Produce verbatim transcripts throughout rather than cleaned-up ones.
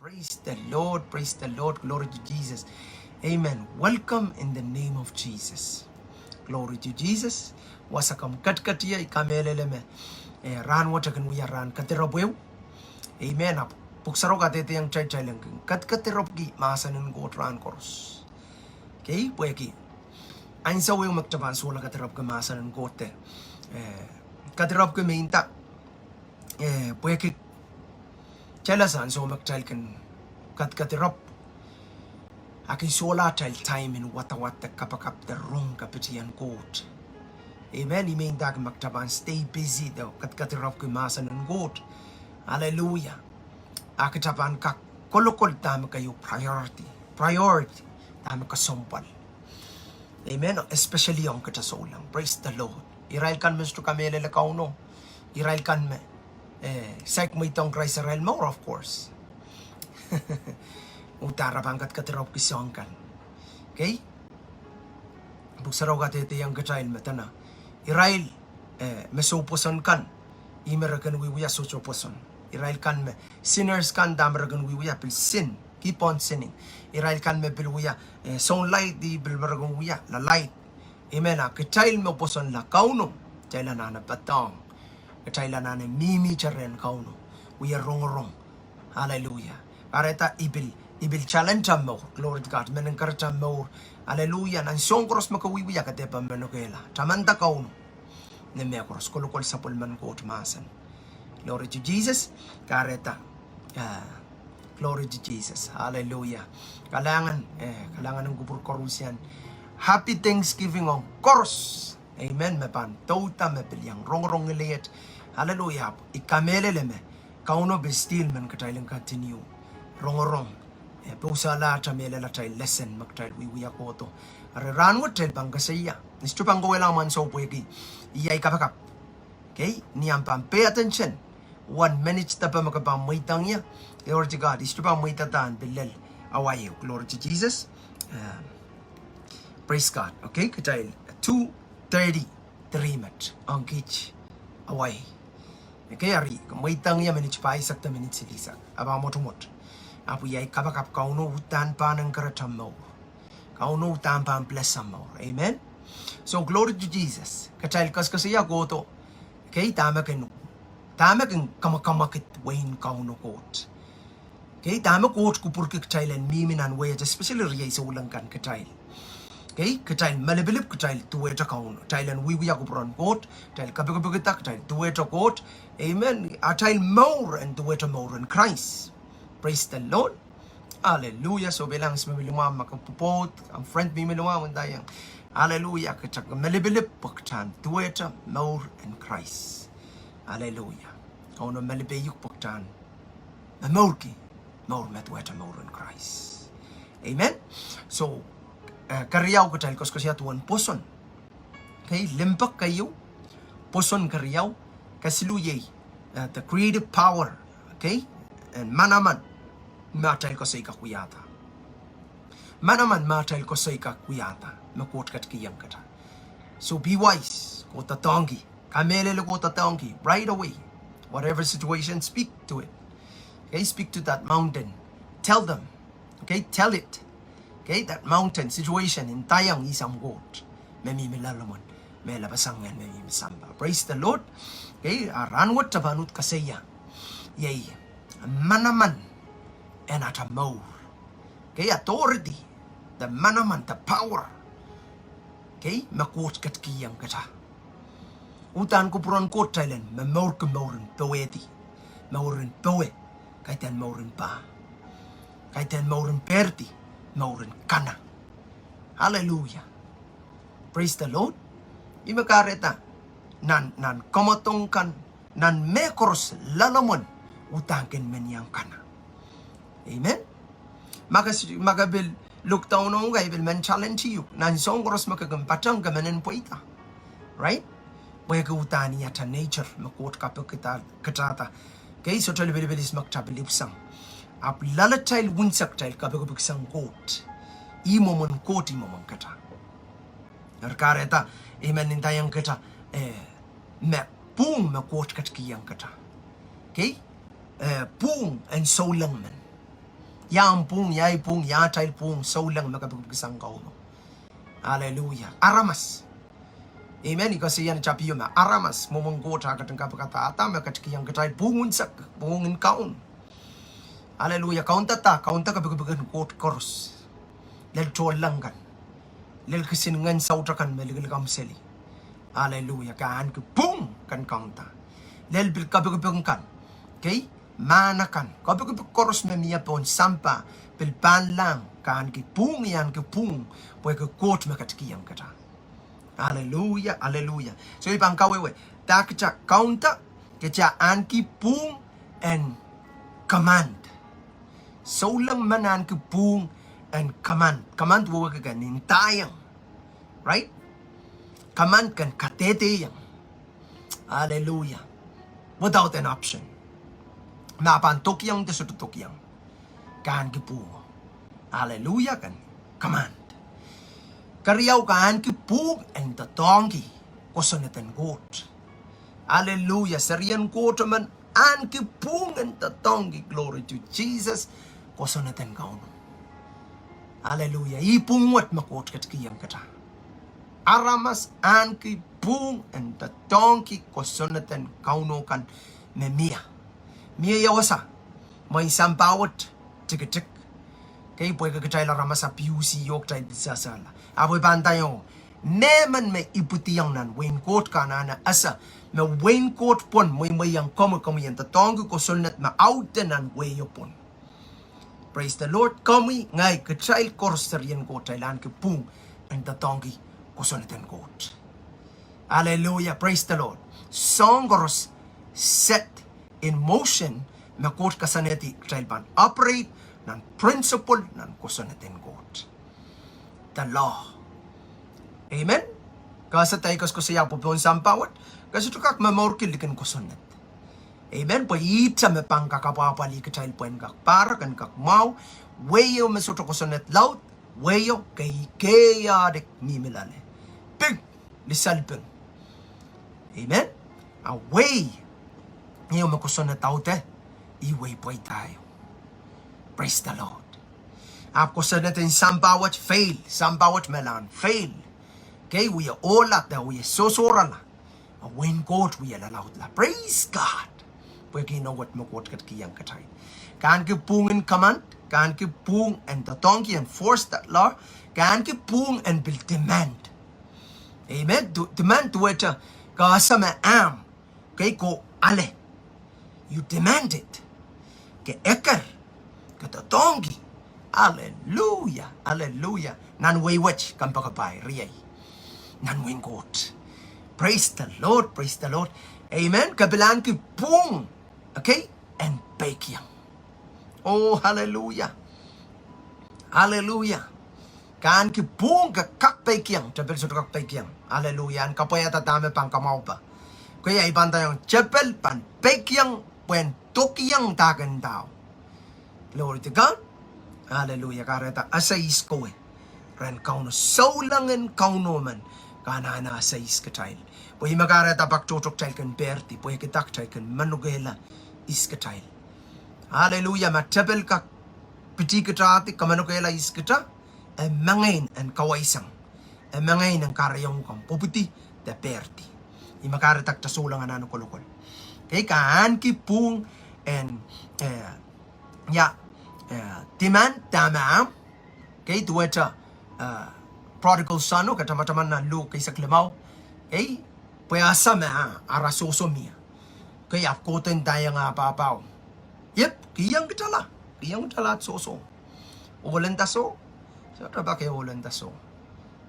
Praise the Lord, praise the Lord, glory to Jesus. Amen. Welcome in the name of Jesus. Glory to Jesus. Wasa komw ketiket ie, I kamehlele me, eh, rahnwet e kin wia rahn kedirepw ehu. Amen. Ahpw Pwuhk Sarawi kadehdehiong kitail kitail en kin ketiket, ketiket, ketiket mahsen en Koht rahn koaros. Okay, pwehki ansou ehu me kitail pahn solahr ketiket mahsen en Koht, eh, ketiket me inda, eh, pwehki kitail ese ansou me kitail kin ketiket, ketiket, a kin solahr atail time en wadawad de kapakap de rong kapitien Koht. Amen. Ih me indahki me kitail pahn stay busy de ketiket mahsen en Koht. Hallelujah. A kitail pahn kak kolokol dahme keieu priority. Priority dahme kesempwal. Amen. Especially ong kitail souleng. Praise the Lord. Irail kan me sohte kamehlele Kauno. Irail kan me, eh, saik mweidohng Krais arail mour, of course. Uhdahn re pahn ketiket soahng kan. Okay? Pwuhk Sarawi kadehdehiong kitail me dene irail, eh, me soupwoson kan, ih me re kin wiewia sohte pwoson. Irail kan me sinners kan, dahme re kin wiewia pil sin, keep on sinning. Irail kan me pil wia, eh, sounlaid, ih pil me re kin wia lalaid. Amen. A kitail me pwosonla Kauno, kitail anahne padahng. Kitail anahne mihmihte rehn Kauno, wia rongorong. Hallelujah. Kahrehda I pil, I pil challenge ahmw mour. Glory to God. Mehn en kahrehda mour. Hallelujah. Nan soahng koaros me ke wiewia, ke dehr pahn manokehla. Tamanda Kauno. Ni mehkoaros, kolokol sapwellimen Koht mahsen. Glory to Jesus. Kahrehda, ah, glory to Jesus. Hallelujah. Kalahngan, eh, kalahngan en kupwur koarusie. Happy Thanksgiving ong koaros. Amen. Me pahn douda, me pil iang rongorong ngilehiet. Hallelujah. I kamehlele me Kauno pil still men kitail en continue rongorong, eh, pousehla atail mehlel, atail lesson me kitail wiewia kohdo. Eri rahnwet kitail pahn koasoia. I sohte pahn kohwei lamwan soh pwehki iei kapakap. Okay? Ni ahmw pahn pay attention. One minute depe me ke pahn mweidohng ie. Glory to God. I sohte pahn mweidada en pil lel awa ehu. Glory to Jesus. Um, praise God. Okay? Kitail two thirty-three met ong kiht awa. Okay, eri ke mweidohng ie minit pahisek de minit silihsek. A pahn mwotomwot. Ahpw iei kapakap, Kauno uhdahn pahn encourage ahmw mour. Kauno uhdahn pahn bless ahmw mour. Amen. So glory to Jesus. Kitail koasoakoasoia kohdo. Okay, dahme kin, dahme kin kamwakamwakid wehin Kauno Koht. Okay, dahme Koht kupwurki kitail en mihmi nan wehi, especially riei souleng kan kitail. Okay, kitail malipilip, kitail duwehte Kauno. Kitail en wiewia kupwuren Koht, kitail kapikipikda, kitail duwehte Koht. Amen. Atail mour en duwehte mour en Krais. Praise the Lord. Hallelujah. So pil anahne mihmi limwahmw, ma ke pwopwoud, ahmw friend mihmi limwahmw, ndaiong. Hallelujah. Kitail malipilip pwe kitail en duwehte mour en Krais. Hallelujah. Kauno malipe uk pwe kitail en momourki mour me duwehte mour en Krais. Amen. So, eh, keriau kitail koasoakoasoia duwen pwoson. Okay, limpoak keieu, pwoson keriau, kesiluh iei, eh, the creative power, okay, en manaman me atail koasoi kak wiahda. Manaman me atail koasoi kak wiahda, me Koht ketikihong kitail. So be wise, kohdoadoahngki. Kamehlele, kohdoadoahngki right away. Whatever situation, speak to it. Okay, speak to that mountain. Tell them. Okay, tell it. Okay, that mountain situation, ndaiong, I samwa Koht me mihmi loalomwen, me lapasang ngehn me mihmi sampah. Praise the Lord. Okay, a rahnwet kitail pahn uhd koasoia iei manaman en atail mour. Okay, authority, the manaman, the power. Okay, me Koht ketikihong kitail. Uhdahn kupwuren Koht kitail en momourki mour en powehdi, mour en powe, kaidehn mour en pah, kaidehn mour en pehrdi, mour en kana. Hallelujah. Praise the Lord. Ih me kahrehda nan, nan kamwadong kan, nan mehkoaros loalomwen uhdahn kin men iang kana. Amen. Ma ke s-, ma ke pil look down ong, ke pil men challenge uk. Nan soahng koaros me ke kin patehng, ke men en pweida. Right? Pwehki uhdahn iei atail nature me Koht kapikipikda kitail. Okay, sohte lipilipil ihs me kitail pil ipwisang. Ahpw loalatail unsek kitail kapikipikisang Koht. Ih mwomwen Koht, ih mwomwen kitail. Eri kahrehda, I men ndaiong kitail, eh, me pwuhng me Koht ketikihong kitail. Okay? Eh, pwuhng en souleng men. Ia omw pwung, ia ei pwung, ia atail pwung, souleng me kepikipik sang Kauno. Aleluia. Aramas. Amen. I koasoia ni tapio me aramas, mwomwen Koht ah ketin kapikada me ketikihong kitail pwung unsek, pwung en kaun. Aleluia. Kaunda, kaunda kepikipik en Koht koaros. Lel tohnleng kan. Lel kisin ngehn saut akan me likilik omw seli. Aleluia. Ke ahneki pwung kan kaunda. Lel pil kepikipik kan. Okay? Mahn akan. Kepikipik koaros me mie pohn sampah, pil pahnlahng, ke ahneki pwung, I ahneki pwung, pwehki Koht me ketikihong kitail. Aleluia, aleluia. So I pahn kawehwe, dahkot kaunda, kitail ahneki pwung en command. Souleng men ahneki pwung en command. Command wehwehki ke ndaiong. Right? Command ke kadehdeiong. Aleluia. Without an option. Ma pahn dokiong de sohte dokiong. Ke ahneki pwung. Aleluia, ke command. Keriau, ke ahneki pwung en doadoahngki kosonned en Koht. Aleluia, serien Koht men ahneki pwung en doadoahngki, glory to Jesus, kosonned en Kauno. Aleluia, ih pwung wet me Koht ketikihong kitail. Aramas ahneki pwung en doadoahngki kosonned en Kauno kan me mie. Mie ia wasa, mwein sampah wet tikitik. Okay, pwehki kitail aramas a piuhsi oh kitail pil sehsehla. Ahpw I pahn ndaiong, mehmen me ipwidiong nan wehin Koht ke anahne ese me wehin Koht pwon mweimweiong komwi, komwi en doadoahngki kosonned me audehn nan wehio pwon. Praise the Lord. Komwi, ngehi, kitail koaros serien Koht kitail ahneki pwung en doadoahngki kosonned en Koht. Aleluia. Praise the Lord. Soahng koaros set in motion me Koht koasoanehdi kitail pahn operate nan principle, nan kosonned en Koht. The law. Amen. Ke ese dahme I koasokoasoia, pwe pohn sampah wet ke sohte kak momourki likin kosonned. Amen. Pwe ihte me pahn kak apwahpwalih kitail pwehn kak pahrek, en kak mwahu. Wehio me sohte kosonned laud, wehio kei, keiadi mihmi loale. Ping, lisalping. Amen. A wehio me kosonned aude, ih wehi pweida ieu. Praise the Lord. Ahpw kosonned en sampah wet fail, sampah wet me lahn fail. Kei, wie ohla de wie sohsohrala. A wehin Koht wie lalaudla. Praise God. Pwehki ih wet me Koht ketikihong kitail. Ke ahneki pwung en command, ke ahneki pwung en doadoahngki, enforce that law. Ke ahneki pwung en pil demand. Amen. Du-, demand duwehte ke ese me ahmw. Kei, ke ale. You demand it. Ke eker. Ke doadoahngki. Aleluia, aleluia. Nan wehi wet, kompoakepahi, riei. Nan wehin Koht. Praise the Lord, praise the Lord. Amen. Ke pil ahneki pwung. Okay? En peikiong. Oh, hallelujah. Hallelujah. Ke ahneki pwung ke kak peikiong, tepel sohte kak peikiong. Hallelujah. En kapwaiada dahme pahn kamwahupe. Kei, I pahn ndaiong tepel pahn peikiong, pwehn dokiong dahken ndao. Glory to God. Hallelujah. Kahrehda ese ihs kowe. Ren Kauno, souleng en Kauno men. Ke anahne ese ihs kitail. Pwe ih me kahrehda pak tohto kitail kin pehrdi, pwehki dah kitail kin manokehla ihs kitail. Hallelujah, ma tepel kak pitih kitahdi, kamanokehla ihs kita, e mengei en kawaisang. E mengei en kahrehiong uhk omw pwupwidi de pehrdi. Ih me kahrehda kita souleng anahne kolokol. Kei, ke ahneki pwung en, eh, ia, eh, demand dahme ahmw. Kei, duwehte, eh, prodigal son o, ke tamataman nan Luk eisek limau. Kei, pwe ese me, ah, ara sohso mie. Kei, ahpw kohdo ndaiong ah pahpao. Yep, kihong kitala. Kihong kitala sohso. Ohl en dah soh. Sohte pak e ohl en dah soh.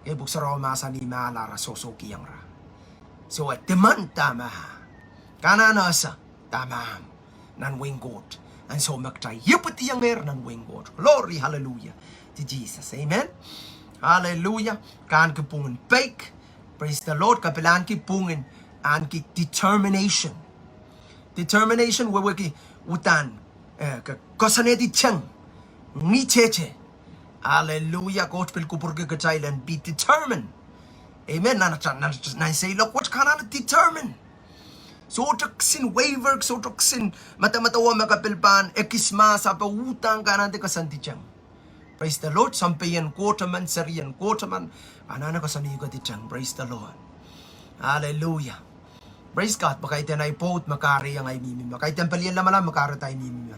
Kei, Pwuhk Sarawi mahsanih me ala ara sohso kihong ira. So, e demand dahme ah. Ke anahne ese dahme ahmw. Nan wehin Koht. Ansou me kitail ipwidiongehr nan wehin Koht. Glory, hallelujah. To Jesus. Amen. Hallelujah. Ke ahneki pwung en peik. Praise the Lord. Ke pil ahneki pwung en, ahneki determination. Determination wehwehki uhdahn, eh, ke koasoanehdi teng. Ngihtete. Hallelujah. Koht pil kupwurki kitail en be determined. Amen. Nan, nan, nan seiloak wet ke anahne determine. Sohte kisin waver, sohte kisin medemedewe me ke pil pahn ekis mahs ape uhdahn ke anahne koasoandi teng. Praise the Lord. Sounpeien Koht emen, serien Koht emen, anahne koasoandi kedi teng. Praise the Lord. Hallelujah. Praise God. Pwe kaidehn ahi pwoud me kahrehiong ahi mihmi, me kaidehn pelien lamalam me kahrehda ahi mihmi.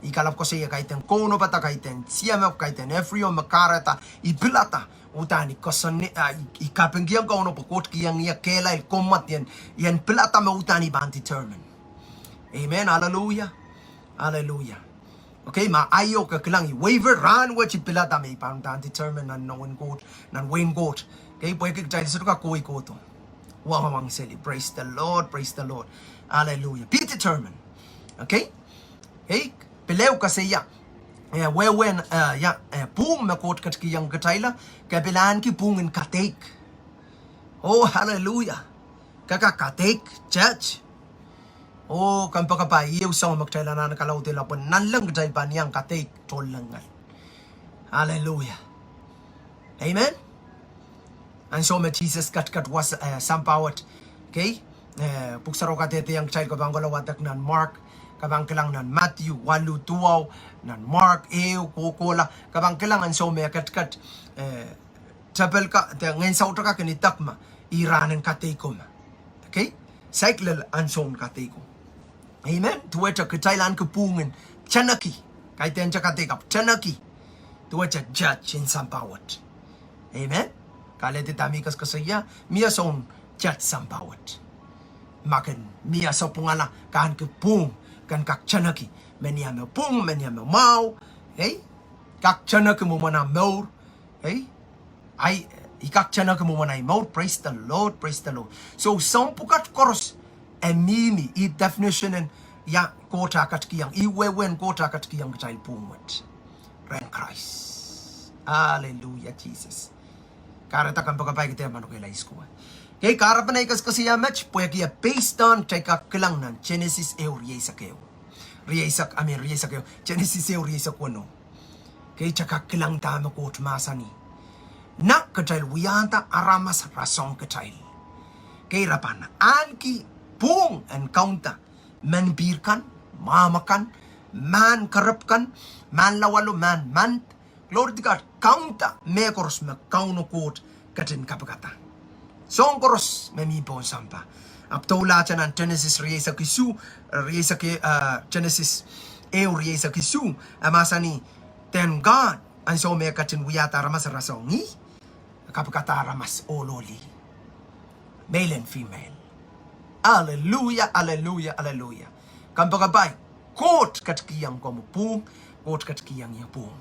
I kalap koasoia kaidehn kaunopada, kaidehn sieme, kaidehn every o me kahrehda I pilada uhdahn I koasoan, ah, I, I kapingkihong Kauno pwe Koht kihong ie kehlail, komw mwadien, ien pilada me uhdahn I pahn determine. Amen. Hallelujah. Hallelujah. Okay, ma ahi o ke kilang I waver, rahn wet I pilada me I pahn uhdahn determine nan nohn Koht, nan wehin Koht. Okay, pwehki kitail sohte kak kohkohdo. Wangawang seli. Praise the Lord, praise the Lord. Hallelujah. Be determined. Okay? Okay, pil ehu koasoia, eh, wehwehn, eh, ia, eh, pwuhng me Koht ketikihong kitailla, ke pil ahneki pwuhngen kadeik. Oh, hallelujah. Ke kak kadeik, church. Oh, kompoakepahi, ieu soahng me kitail anahne kalaudehla pwe nanleng kitail pahn iang kadeik tohnleng ngal. Hallelujah. Amen. Ansou me Sises ketiket wasa, eh, sampah wet. Okay? Eh, pwuhk sarawio kadehdehiong kitail, ke pahn kohla wadek nan Mark, ke pahn kilang nan Matthew waluh duwau, nan Mark ehu kohkohla, ke pahn kilang ansou me e ketiket, eh, tepel ka, de ngehn saut ka kin idek me, ih rahnen kadeiko me. Okay? Saik lel ansoun kadeiko. Amen. Duwehte kitail ahneki pwuhngen teneki. Kaidehn te kadeik ahpw teneki. Duwehte church en sampah wet. Amen. Kahrehda I koasokoasoia, mie soun church sampah wet. Ma ken mie sapwungala, ke ahneki pwuhng, ken kak teneki. Menia me pwung, menia me mwahu. Ei? Kak teneki mwomwen ah mour. Ei? Ahi, I kak teneki mwomwen ahi mour. Praise the Lord, praise the Lord. So, soahng pwukat koaros e mihmi, ih definition en ia Koht ah ketikihong, ih wehwehn Koht ah ketikihong kitail pwuhng wet. Rehn Krais. Hallelujah, Jesus. Kahrehda kompoakepahi kitail manokehla isukuwe. Okay, kahrepen ahi koasokoasoia met, pwehki e based on, kitail kak kilang nan Genesis ehu rieisek ehu. Rieisek, I mean, rieisek ehu, Genesis ehu rieisek weneu. Okay, kitail kak kilang dahme Koht mahsanih. Na kitail wiahda aramas rasehng kitail. Okay, re pahn ahneki pwuhng en kaunda, menpihr kan, mwahmw akan, mahn kerep kan, mahn lawalo, mahn month, glory to God, kaunda mehkoaros me Kauno Koht ketin kapikada. Soahng koaros me mi pohn sampah. Ahpw doulahte nan Genesis rieisek isuh, rieisek, eh, Genesis ehu rieisek isuh, e mahsanih, then God, ansou me e ketin wiahda aramas rasehng ih, kapikada aramas ohl oh lih. Male and female. Hallelujah, hallelujah, hallelujah. Kompoakepahi, Koht ketikihong komwi pwuhng, Koht ketikihong ie pwuhng.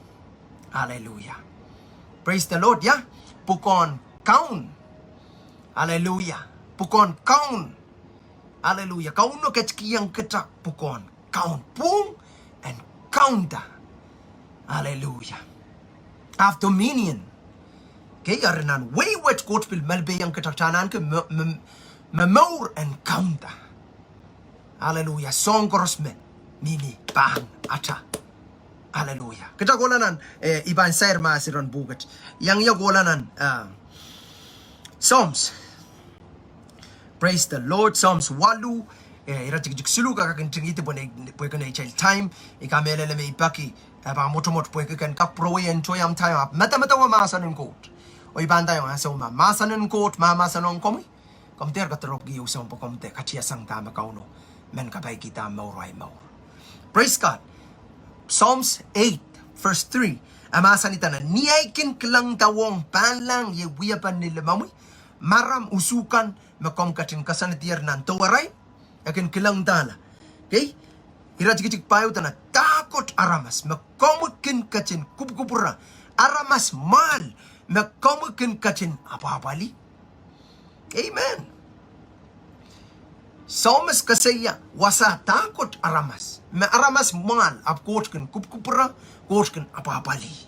Hallelujah. Praise the Lord, yeah? Pwukoahn kaun. Hallelujah. Pwukoahn kaun. Hallelujah. Kauno ketikihong kita pwukoahn kaun, pwuhng en kaunda. Hallelujah. Have dominion. Okay, eri nan wehi wet Koht pil malipehiong kita, kita en ahneki me, me, me mour en kaunda. Hallelujah. Soahng koaros me mihmi pahn ata. Hallelujah. Kita kohla nan, eh, I pahn sair mahs iren pwuhk et. Iang ia kohla nan, ah, Psalms. Praise the Lord. Psalms waluh, eh, iretikitik siluh, ke kak ntingihdi pwe, pwehki neitail time, I kamehlele me I peki, eh, pahn mwotomwot pwehki ken kak pwurowei en tohn time, ahpw medemedewe mahsen en Koht. Oh I pahn ndaiong ansou ma mahsen en Koht mahmahsen ong komwi, komw dehr kadiropwki ehu soahng pwe komw dehr katiasang dahme Kauno men kapaikihda mour, ahi mour. Praise God. Psalms eight, verse three. E mahsanih dahme, ni ahi kin kilangada ong pahnlahng iei wiepen ni limomwi, maram usuhkan me komw ketin koasoanedier nan dewerail, e kin kilangada. Okay? Iretikitik pahieu dahme, dahkot aramas me komwi kin ketin kupwukupwure, aramas mwahl me komwi kin ketin apwahpwalih. Amen. Psalmist koasoia wasa dahkot aramas, me aramas mwahl, ahpw Koht kin kupwukupwure, Koht kin apwahpwalih.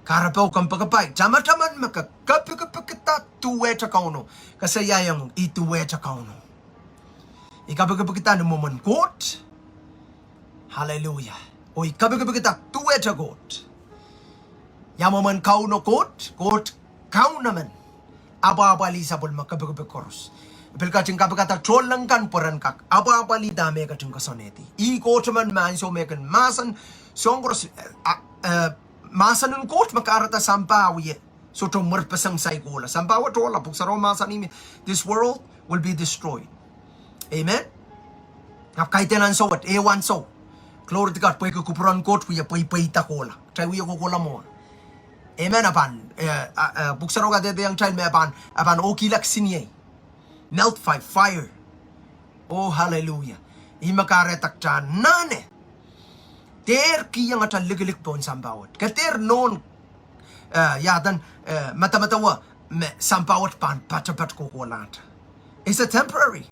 Kahrepe oh kompoakepahi, tamataman me ke kepikipikda duwehte Kauno, koasoiaiong I duwehte Kauno. I kepikipikda ni mwomwen Koht. Hallelujah. Oh I kepikipikda duwehte Koht. Ia mwomwen Kauno Koht, Koht Kaun emen. Apwahpwalih sapwellime kepikipik koaros. Pil ketin kapikada tohnleng kan pwe ren kak apwahpwalih dahme e ketin koasoanehdi. Ih Koht emen me ansou me e kin mahsen, soang koaros, eh, ah, eh, mahsen en Koht me kahrehda sampah wie sohte mwerpeseng saikala. Sampah wet ohla, pwuhk sarawi mahsanih me this world will be destroyed. Amen. Ahpw kaidehn ansou wet, ehu ansou. Glory to God, pwehki kupwuren Koht wie pweipweida kohla. Kitail wie kohkohla mwowe. Amen. A pahn, eh, ah, eh, pwuhk sarawi kadehdehiong kitail me a pahn, a pahn ohkihla kisiniei. Melt by fire. Oh, hallelujah. Ih me kahrehda kitail anahne dehr kihong atail likilik pohn sampah wet. Ke dehr nohn, eh, iaden, eh, medemedewe me sampah wet pahn patopat kohkohlahte. It's a temporary.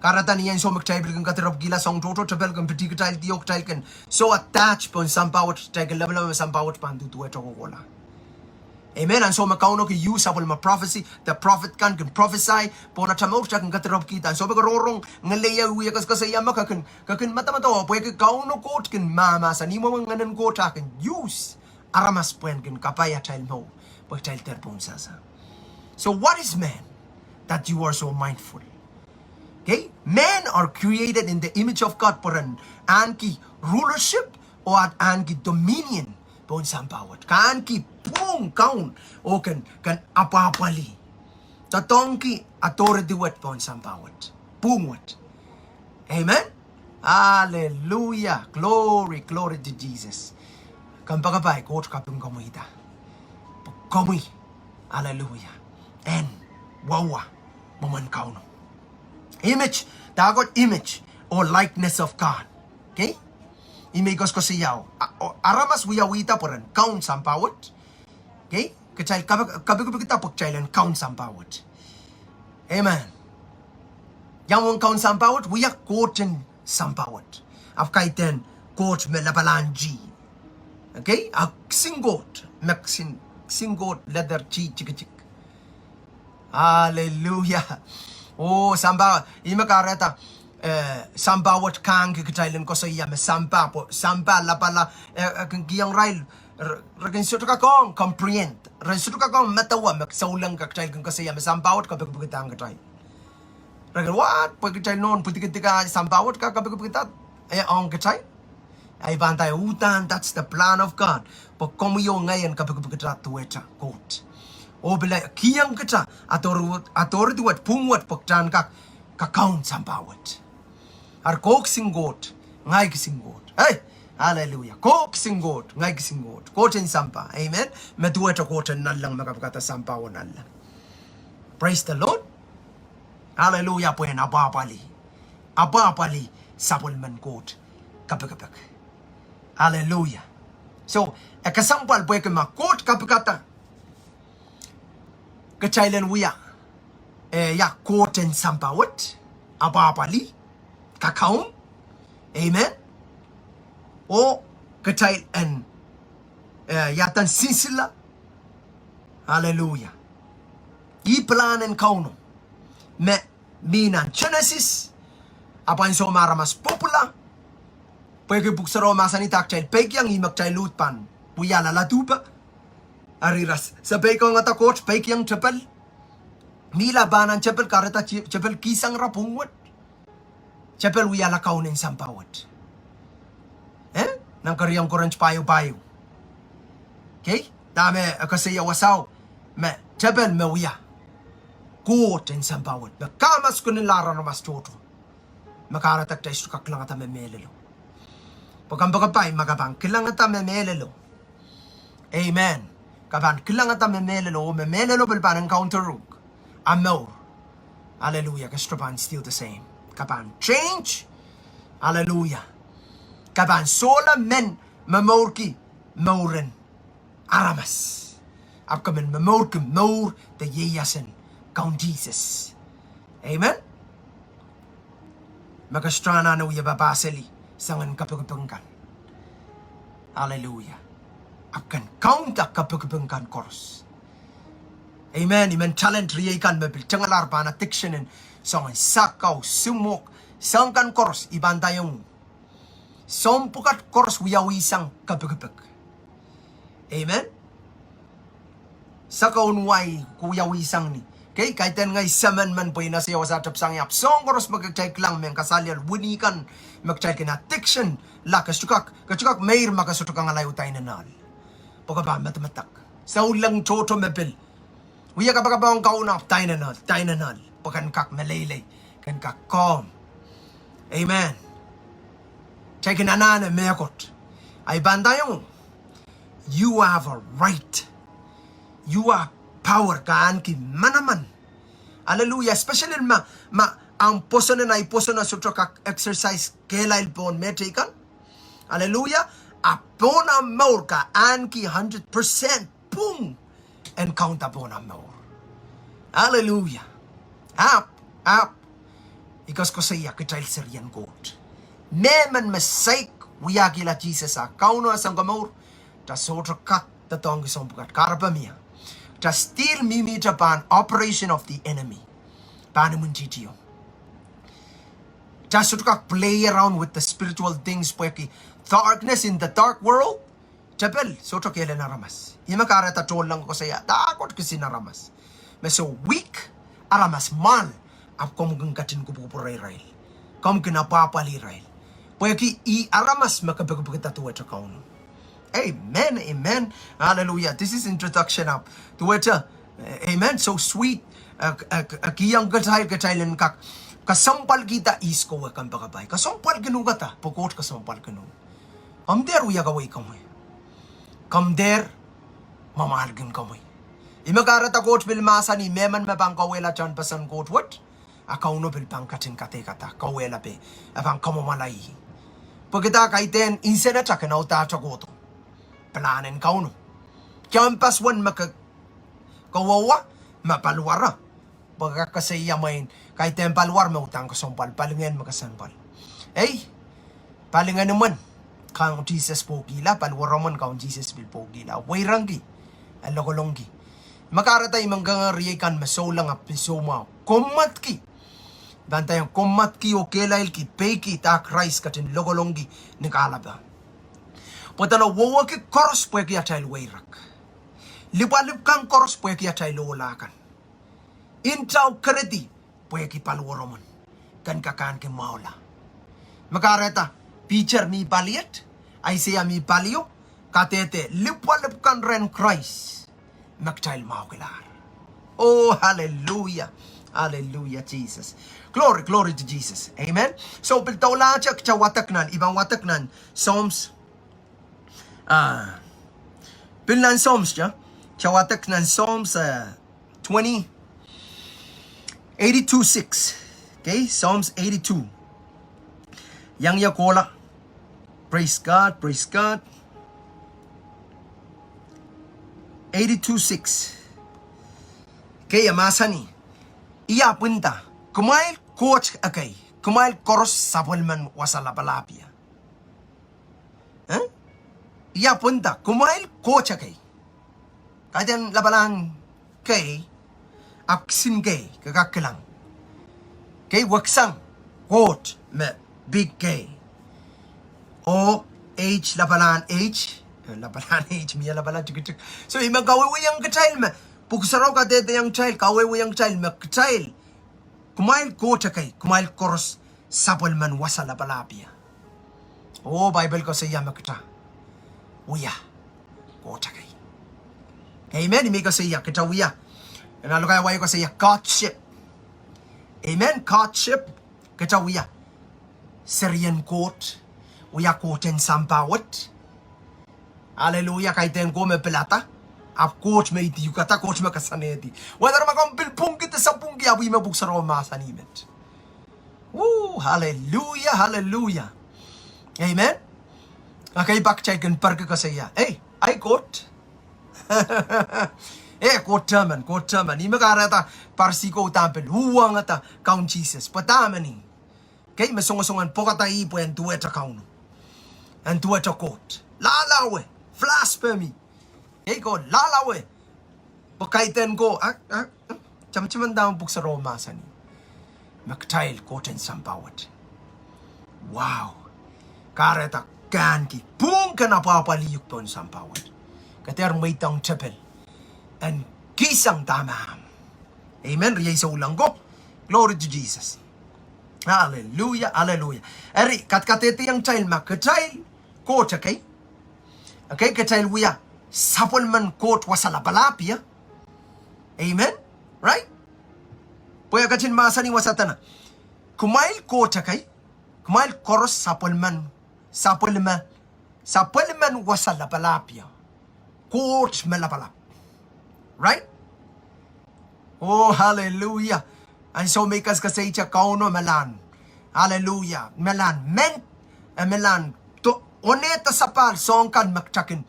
Kahrehda ni ansou me kitail pil kin kadirepwkihla soang tohto, tepel kin pidi kitail, dio kitail kin so attach pohn sampah wet, kitail kin lepelepe me sampah wet pahn duduwehte kohkohla. Amen. Ansou me Kauno kin use sapwellime prophecy, the prophet kan kin prophesy pohn atail mour, kitail kin kadirepwkihda. Ansou me ke rongorong ngeleia wie koasokoasoia me ke kin, ke kin medemedewe pwehki Kauno Koht kin mahmahsanih, ih mwomwen Ngehn en Koht a kin use aramas pwehn kin kapai atail mour pwe kitail dehr pohnsehse. So what is man that you are so mindful? Okay, men are created in the image of God, pwe ren ahneki rulership oh ahneki dominion pohn sampah wet. Ke ahneki pwung Kaun oh ken, ken apwahpwalih. Doadoahngki authority wet pohn sampah wet, pwung wet. Amen. Hallelujah. Glory, glory to Jesus. Kompoakepahi, Koht kaping komwihda. Pwe komwi, hallelujah, en wauwa mwomwen Kauno. Image, dahkot image or likeness of God. Okay? Ih me I koasokoasoia, a, o, aramas wiawihda pwe ren kaun sampah wet. Okay? Kitail kape, kapikipikda pwe kitail en kaun sampah wet. Amen. Ia mwomwen kaun sampah wet? Wia Kohtin sampah wet. Ahpw kaidehn Koht me lapalahn tih. Okay? A kisin Koht, me kisin, kisin Koht letter T tikitik. Hallelujah. Oh, sampah, ih me kahrehda, eh, sampah wet kahngki kitail en koasoia me sampah, pwe sampah lapala, eh, eh, kin kihong irail, re, re kin sohte kak ong comprehend, re sohte kak ong medewe me souleng kitail kin koasoia me sampah wet kapikipikdahng kitail. Re kin, what? Pwe kitail nohn pwidikidika sampah wet kak kapikipikda, eh, ong kitail? Ei, pahn nda uhdahn, that's the plan of God. Pwe komwi oh ngehi en kapikipikda duwehte Koht. Oh pil kihong kita author, authority wet, pwung wet, pwe kita en kak kakaun sampah wet. Eri ko kisin Koht, ngehi kisin Koht. Ei, hallelujah. Ko kisin Koht, ngehi kisin Koht. Kohtin sampah. Amen. Me duwehte Koht en nanleng me kapikada sampah oh nanleng. Praise the Lord. Hallelujah, pwehn apwahpwalih. Apwahpwalih sapwellimen Koht kapikipik. Hallelujah. So, e kesempwal pwehki ma Koht kapikada, kitail en wia, eh, ia Koht en sampah wet, apwahpwalih, kakaun. Amen. Oh kitail en, eh, iaden sinsile. Hallelujah. Ih pilahn en Kauno me mi nan Genesis, ahpw ansou me aramas pwupwula, pwehki pwuhk sarawi mahsanih kitail peikiong, ih me kitail uhd pahn wiahla ladu pwe. Eri ira se peikiong, ada Koht peikiong tepel. Mihla pahn nan tepel, kahrehda te, tepel kihsang ira pwung wet. Tepel wiahla kaun en sampah wet. Eh? Nan keriau en Korint pahieu pahieu. Okay? Dahme e koasoia wasao, me tepel me wia Koht en sampah wet. Me kamaskuninla aramas tohto. Me kahrehda kitail sohte kak kilangada me mehlelo. Pwe kompoakepahi, ma ke pahn kilangada me mehlelo. Amen. Ke pahn kilangada me mehlelo, oh me mehlelo pil pahn encounter uhk. A mour. Hallelujah. Ke sohte pahn still the same. Ke pahn change. Hallelujah. Ke pahn sohla men momourki mouren aramas. Ahpw ke men momourki mour de ieiasen Kaun Sises. Amen. Me ke sohte anahne wie papah seli soangen kapikipik kan. Hallelujah. Ahpw ken kaunda kapikipik kan koaros. Amen. I men talent riei kan me pil tengelahr pahn addiction en soangen sakau, simwok, soang kan koaros, I pahn ndaiong uhk, soahng pwukat koaros wiawihsang kapikipik. Amen. Sakaun wai ke wiawihsang ni, Kei, kaidehn ngehi semen men pwe I ese ia wasa tepsang ie, ahpw soahng koaros me kitail kilang mehn kasaliel, wini kan, me kitail kin addiction, la ke sohte kak, ke sohte kak meir ma ke sohte kangoange dainenahl. Pwe ke pahn medemedek. Souleng tohto me pil wia kapakap ong Kauno, dainenahl, dainenahl. Pwe ken kak meleilei, ken kak kohm. Amen. Kitail kin anahne mehkot. Ahi pahn ndaiong, you have a right. You have power, ke ahneki manaman. Hallelujah. Especially ma, ma ahmw pwoson en, ahi pwoson en sohte kak exercise kehlail pohn mehteikan. Hallelujah. A pohn ahmw mour ke ahneki hundred percent pwung en kaunda pohn ahmw mour. Hallelujah. Ahpw, ahpw, I koasokoasoia kitail serien Koht. Mehmen me saik wiahkihla Sises ah Kauno ah Sounkomour, kitail sohte kak doadoahngki soahng pwukat, kahrepe mie. Kitail still mihmihte pahn operation of the enemy. Pahn imwintihtio. Kitail sohte kak play around with the spiritual things pwehki darkness in the dark world. Tepel sohte kehl en aramas. Ih me kahrehda tohnleng koasoia, dahkot kisin aramas. Me soh weak, aramas mwahl, ahpw komw kin ketin kupwukupwure irail. Komw kin apwahpwalih irail. Pwehki ih aramas me kepikipikda duwehte Kauno. Amen, amen. Hallelujah. This is introduction ahpw duwehte, eh, amen, so sweet. Eh, eh, eh, kihong kitail, kitail en kak kesempwalkihda ihs kowe kompoakepahi. Kesempwalkin uhk da, pwe Koht kesempwalkin uhk. Komw dehr wia kawei komwi. Komw dehr mwamwahlkin komwi. Ih me kahrehda Koht pil mahsanih, mehmen me pahn kauwehla tehnpasen Koht wet, a Kauno pil pahn ketin kadeikada, kauwehla pei, e pahn kamwomwala ih. Pwehki kaidehn insenata kin audahte kohdo pilahn en Kauno. Tehnpas wen me ke, ke wehwe, me paliwaro. Pwe ke koasoia mwein, kaidehn paliwar me udahn kesempwal, palingehn me kesempwal. Ei, palingehn imwen Kaun Sises pwokihla, paliwaromwen Kaun Sises pil pwokihla. Weirongki, e lokolongki. Me kahrehda I men kangoange riei kan me souleng ahpw pil soumwahu, kommwatki. Pahn ndaiong kommwatki oh kehlailki, peiki dah Krais ketin lokolongki ni kahlapan. Pwe dene wehwehki koaros pwehki atail weirek. Lipwalipw kan koaros pwehki atail ohla kan. Ntao keredi pwehki paliwaromwen ken kak ahneki mwahula. Me kahrehda Piter mi paliet, Aiseia mi palio, kadehde lipwalipw kan rehn Krais me kitail mwahukilahr. Oh, hallelujah. Hallelujah, Jesus. Glory, glory to Jesus. Amen. So, pil doulahte kitail wadek nan, I pahn wadek nan Psalms, ah, pil nan Psalms, kitail wadek nan Psalms, ah, twenty, eighty-two six. Okay, Psalms eighty-two. Iang ie kohla. Praise God, praise God. Eighty-two six. Okay, e mahsanih, I ahpw nda, kumwail koht ekei, kumwail koaros sapwellimen wasa lapalahpie. Eh? I ahpw nda, kumwail koht ekei. Kaidehn lapalahn kei, ahpw kisin kei, ke kak kilang. Kei weksang, Koht me big K. Oh, H, lapalahn H, eh, lapalahn H, mie lapalahn tikitik. So, I men kawehwehiong kitail me, Pwuhk Sarawi kadehdehiong kitail, kawehwehiong kitail me kitail, kumwail koht ekei, kumwail koaros sapwellimen wasa lapalahpie. Oh, Bible koasoia me kitail wia koht ekei. Amen, I men koasoia kitail wia. Nan lokaia wai koasoia courtship. Amen, courtship, kitail wia serien Koht, wia Koht en sampah wet. Hallelujah, kaidehn ko me pilada, ahpw Koht me idihukada, Koht me koasoanehdi. Whether ma komw pil pwungki de sapwungki, ahpw ih me Pwuhk Sarawi mahsanih met. Woo, hallelujah, hallelujah. Amen. Okay, pak kitail kin perki koasoia, ei, ahi Koht. Eh, Koht emen, Koht emen. Ih me kahrehda Parisi ko udahn pil uhwongada Kaun Sises. Pwe dahme ni? Kei me songosong en pwokada ih pwe en duwehte Kauno, en duwehte Koht. Lahlawe, blasphemy. Kei ko lahlawe. Pwe kaidehn ko, ah, ah, ah, tamataman dahme Pwuhk Sarawi mahsanih, me kitail Koht en sampah wet. Wow. Kahrehda ke ahneki pwung ken apwahpwalih uhk pohn sampah wet. Ke dehr mweidohng tepel en kihsang dahme ahmw. Amen. Riei souleng ko. Glory to Jesus. Hallelujah, hallelujah. Eri, kadkadehdehiong kitail ma kitail Koht ekei, okay, kitail wia sapwellimen Koht wasa lapalap ie. Amen. Right? Pwe e ketin mahsanih wasa dene, kumwail Koht ekei, kumwail koaros sapwellimen, sapwellime, sapwellimen wasa lapalap ie. Koht me lapalap. Right? Oh, hallelujah. Ansou me I kaskasaiete Kauno me lahn. Hallelujah. Me lahn men, eh, me lahn do, onehda sapahl soahng kan me kitail kin,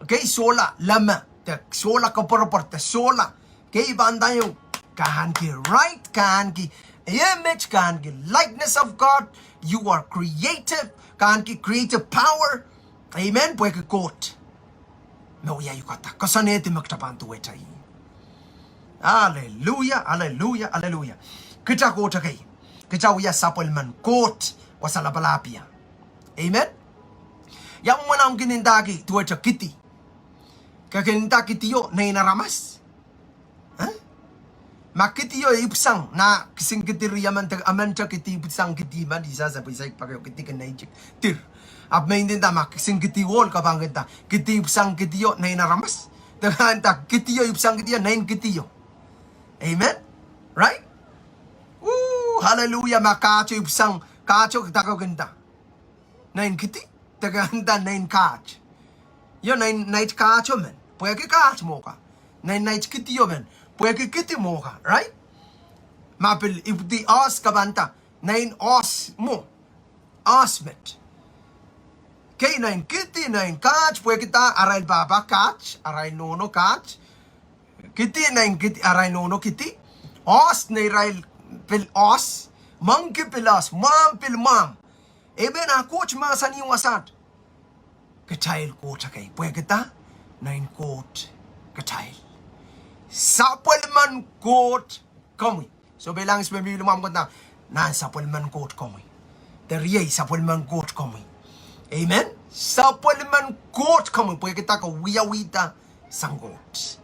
okay, sohla leme, de sohla koapworopwor, de sohla, okay, I pahn nda ieu, ke ahneki right, ke ahneki image, ke ahneki likeness of God, you are creative, ke ahneki creative power. Amen, pwehki Koht me wia uhk, koasoanehdi me kitail pahn duwehte ih. Hallelujah, hallelujah, hallelujah. Kitail Koht ekei. Kitail wia sapwellimen Koht wasa lapalap ie. Amen. Ia mwomwen ahmw kin ndahki duwehte kidi? Ke kin nda kidio nein aramas? Eh? Ma kidio ipwisang, nah, kisehn kidi riemen te, emen te kidi ipwisang kidi men, isa se pwe isa ik pak ehu kidi kin nein tik. Dir. Ahpw me I nda ma kisehn kidi ohl ke pahn kin nda, kidi ipwisang kidio nein aramas. De ke nda kidio ipwisang kidio nein kidio. Amen? Right? Ooh, hallelujah, ma kahto ipwisang, kahto ke nda ke kin nda nein kidi, de ke nda nein kaht. Io, nein nait kahto men, pwehki kaht mwo ka. Nein nait kidio men, pwehki kidi mwo ka, right? Ma pil ipwidi oahs ke pahn nda nein oahs mwo. Oahs met. Kei nein kidi, nein kaht, pwehki dah, arail pahpa kaht, arail nohno kaht. Kidi nein kidi, arail nohno kidi. Oahs neirail pil oahs. Moangki pil oahs, mwahmw pil mwahmw. Amen, a Koht mahsanih wasaht. Kitail Koht ekei, pwehki dah, nein Koht kitail. Sapwellimen Koht komwi. So pwe ilangis me pil mwahmw kitail, nan sapwellimen Koht komwi. De riei sapwellimen Koht komwi. Amen. Sapwellimen Koht komwi, pwehki dah ke wiawihda sang Koht.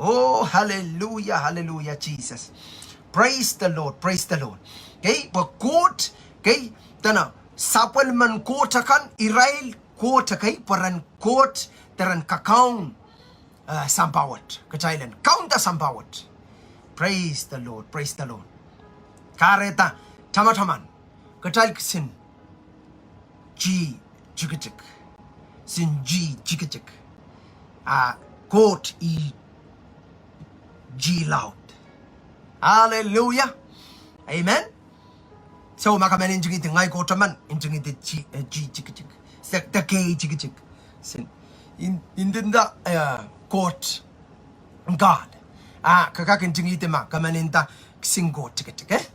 Oh, hallelujah, hallelujah, Jesus. Praise the Lord, praise the Lord. Kei, pwe Koht, kei, dene, sapwellimen Koht akan, irail Koht ekei, pwe ren Koht, de ren kakaun, eh, sampah wet. Kitail en kaunda sampah wet. Praise the Lord, praise the Lord. Kahrehda, tamataman, kitail kisin G tikitik. Sin G tikitik. Ah, Koht ih G laud. Hallelujah. Amen. So ma ke men ntingihdi ngehi Koht emen, ntingihdi G, eh, G tikitik. Se, de K tikitik. Sin, in, nda, eh, Koht, God. Ah, ke kak ntingihdi ma ke men nda kisin Koht tikitik, eh?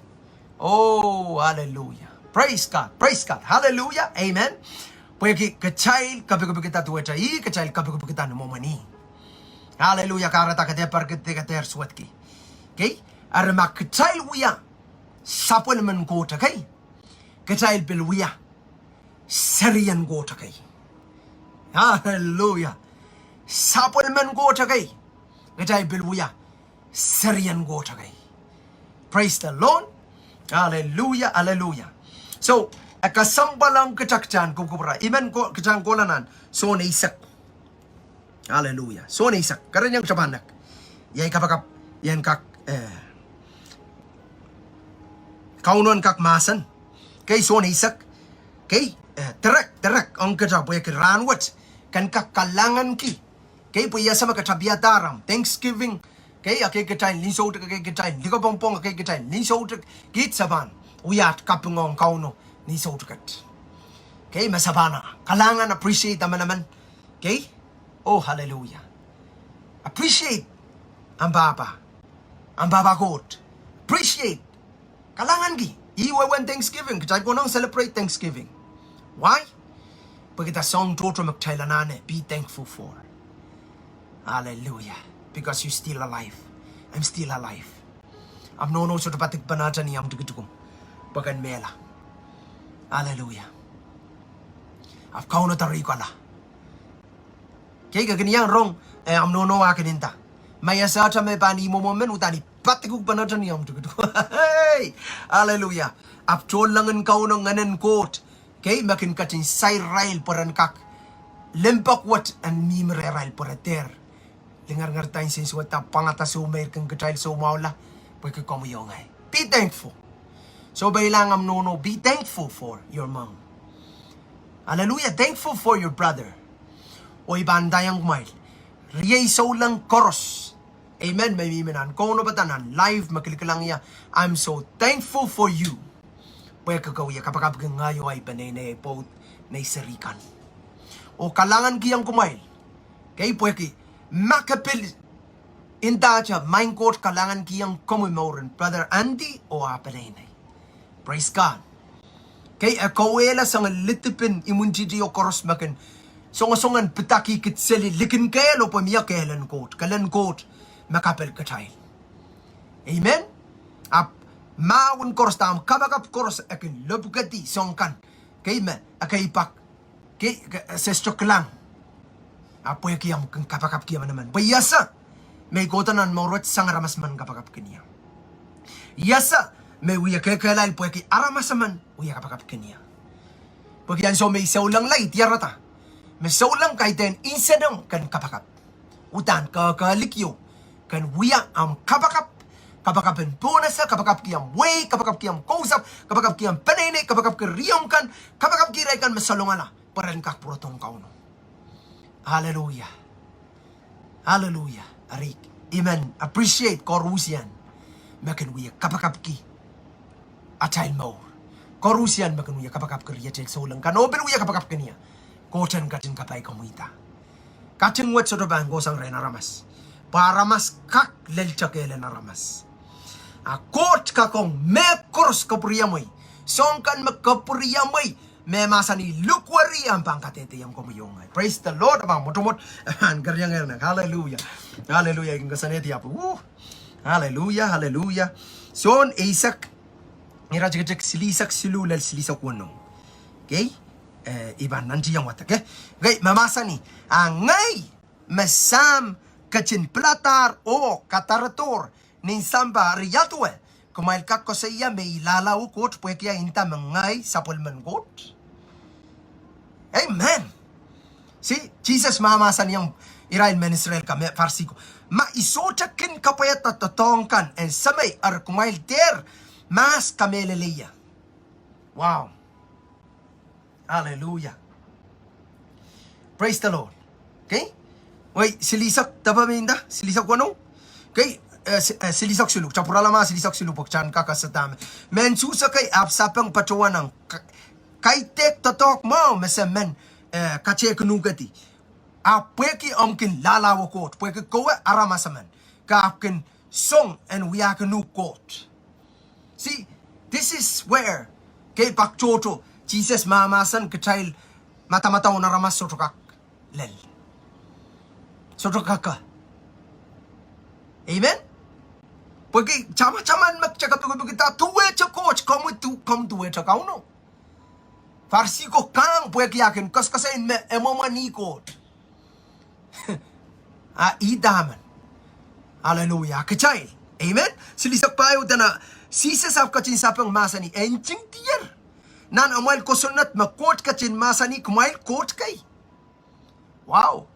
Oh, hallelujah. Praise God. Praise God. Hallelujah. Amen. Pwehki kitail kapikipikda duwehte ih, kitail kapikipikda ni mwomwen ih. Hallelujah. Kahrehda ke dehr perkidki, ke dehr suwedki. Kei? Eri ma kitail wia sapwellimen Koht ekei, kitail pil wia serien Koht ekei. Hallelujah. Sapwellimen Koht ekei, kitail pil wia serien Koht ekei. Praise the Lord. Hallelujah, hallelujah. So, e kesempwal ong kitail kitail en kupwukupwure. I men ko, kitail en kohla nan Sohn eisek. Hallelujah. Sohn eisek. Kereniong kitail pahn nek. Iei kapakap, ien kak, eh, Kauno en kak mahsen. Kei Sohn eisek. Kei, eh, direct, direct ong kitail pwehki rahn wet. Ken kak kalahnganki. Kei pwe ia same kitail piadahr ahmw Thanksgiving. Kei, ekei kitail ni soutik, ekei kitail likapwongpwong, ekei kitail ni soutik. Kitail pahn wia kaping ong Kauno ni soutik et. Kei, me se pahn kalahngan, appreciate emenemen. Kei? Oh, hallelujah. Appreciate ahmw pahpa. Ahmw pahpa Koht. Appreciate. Kalahnganki. Ih wehwehn Thanksgiving. Kitail konehng celebrate Thanksgiving. Why? Pwehki dah soahng tohto me kitail anahne be thankful for. Hallelujah. Because you still alive. I'm still alive. Ahmw nohno sohte padikpene ni ahmw tikitik, pwe ken mehla. Hallelujah. Ahpw Kauno doareikala. Kei, ke kin iang rong, eh, ahmw nohno ah kin nda, Ma I esehte me pahn ih mwomwen men, udahn I padikihpenehte ni omw tikitik. Hei, hallelujah. Ahpw tohnleng en Kauno, Ngehn en Koht, kei, me kin ketin sair irail pwe ren kak limpoak wet en mihmi rehrail pwe re dehr lingeringer da nsensuwed, pwangada soumeir kin kitail soumwahula, pwehki komwi oh ngehi. Be thankful. Sohpeilahng omw nohno, be thankful for your mom. Hallelujah, thankful for your brother. Oh I pahn ndaiong kumwail, riei souleng koaros, amen, me mihmi nan kaunopada, nan live, me kilikilang ie, I'm so thankful for you. Pwehki ke wie kapakapki ngehi oh ahi peneinei, pwoud nei seri kan. Oh kalahngankihong kumwail, kei, pwehki ma ke pil ndahte, Maing Koht kalahngankihong komwi mouren brother Andy oh ah peneinei. Praise God. Kei, e kauwehla soangen lidipin imwintihtio koaros me kin songosong en pidakihkit seli likin kehl oh pwe mie kehlen Koht, kehlen Koht me kapel kitail. Amen. Ahpw mahwen koaros, dahmw kapakap koaros e kin lopwukedi soahng kan, kei, me ekei pak, kei, ke, se sohte kilang. Ahpw pwehki omw kin kapakapki emenemen, pwe I ese me I kohdo nan mour wet sang aramas emen kapakapkin ie. I ese me I wie kehkehlail pwehki aramas emen wie kapakapkin ie. Pwehki ansou me I soulengla I diarada me souleng kaidehn nsenamw ken kapakap. Udahn kehkehlik ieu, ken wia omw kapakap, kapakap en pohnese, kapakapki omw wehi, kapakapki omw kousapw, kapakapki omw peneinei, kapakapki riomw kan, kapakapki irail kan me salongala pwe ren kak pwurodohng Kauno. Hallelujah. Hallelujah. Eri I men appreciate koaruhsie me kin wie kapakapki atail mour. Koaruhsie me kin wie kapakapki riatail souleng kan oh pil wie kapakapkin ie. Koht en ketin kapai komwihda. Kating wet sohte pahn kohsang rehn aramas, pwe aramas kak lel tekehlen aramas. A Koht kak ong mehkoaros kapwuriamwei, soahng kan me kapwuriamwei, me mahsanih lukweri, ahmw pahn kadehdehiong komwi oh ngehi. Praise the Lord. Ahmw mwotomwot, ahmw keriangehr. Hallelujah. Hallelujah. I kin koasoanehdi ahpw, hallelujah, hallelujah. Sohn eisek, iretikitik silihsek siluh lel silihsek weneu. Kei, I pahn nantihong wadek, kei, me mahsanih, a ngehi me Sahm ketin piladahr oh kadarodohr nin sampah, eri ia duwe kumwail kak koasoia me I lahlahwe Koht pwehki ahi nda me ngehi sapwellimen Koht? Amen. See, Sises mahmahsanihong irail mehn Israel kan, me Parisi ko, ma I sohte kin kapwaiada doadoahk kan en Semei, eri kumwail dehr mahs kamehlele ie. Wow. Hallelujah. Praise the Lord. Kei, wei, silihsek depe me I nda, silihsek weneu? Kei, silihsek siluh, tapwurala ma silihsek siluh pwe kitail en kak ese dahme mehn Suhs ekei ahpw sapeng patohwan ong, kaidehk doadoahk mwahu me se men katehkin uhkedi. Ahpw pwehki omw kin lahlahwe Koht, pwehki kowe aramas emen, ke ahpw kin song en wiahkin uhk Koht. See, this is where, kei, pak tohto Sises mahmahsen kitail, madamadau en aramas sohte kak lel, sohte kak. Amen. Pwehki tamataman me kitail kapikipikda, duwehte Koht, komw duwehte Kauno. Parisi ko kang pwehki ah kin koasoakoasoai me e mwomwen ih Koht. A ih dahmen. Hallelujah. Kitail, amen. Silihsek pahieu dene, Sises ahpw ketin sapeng mahsanih, e ntingdier nan amwail kosonned me Koht ketin mahsanih kumwail koht kei. Wow.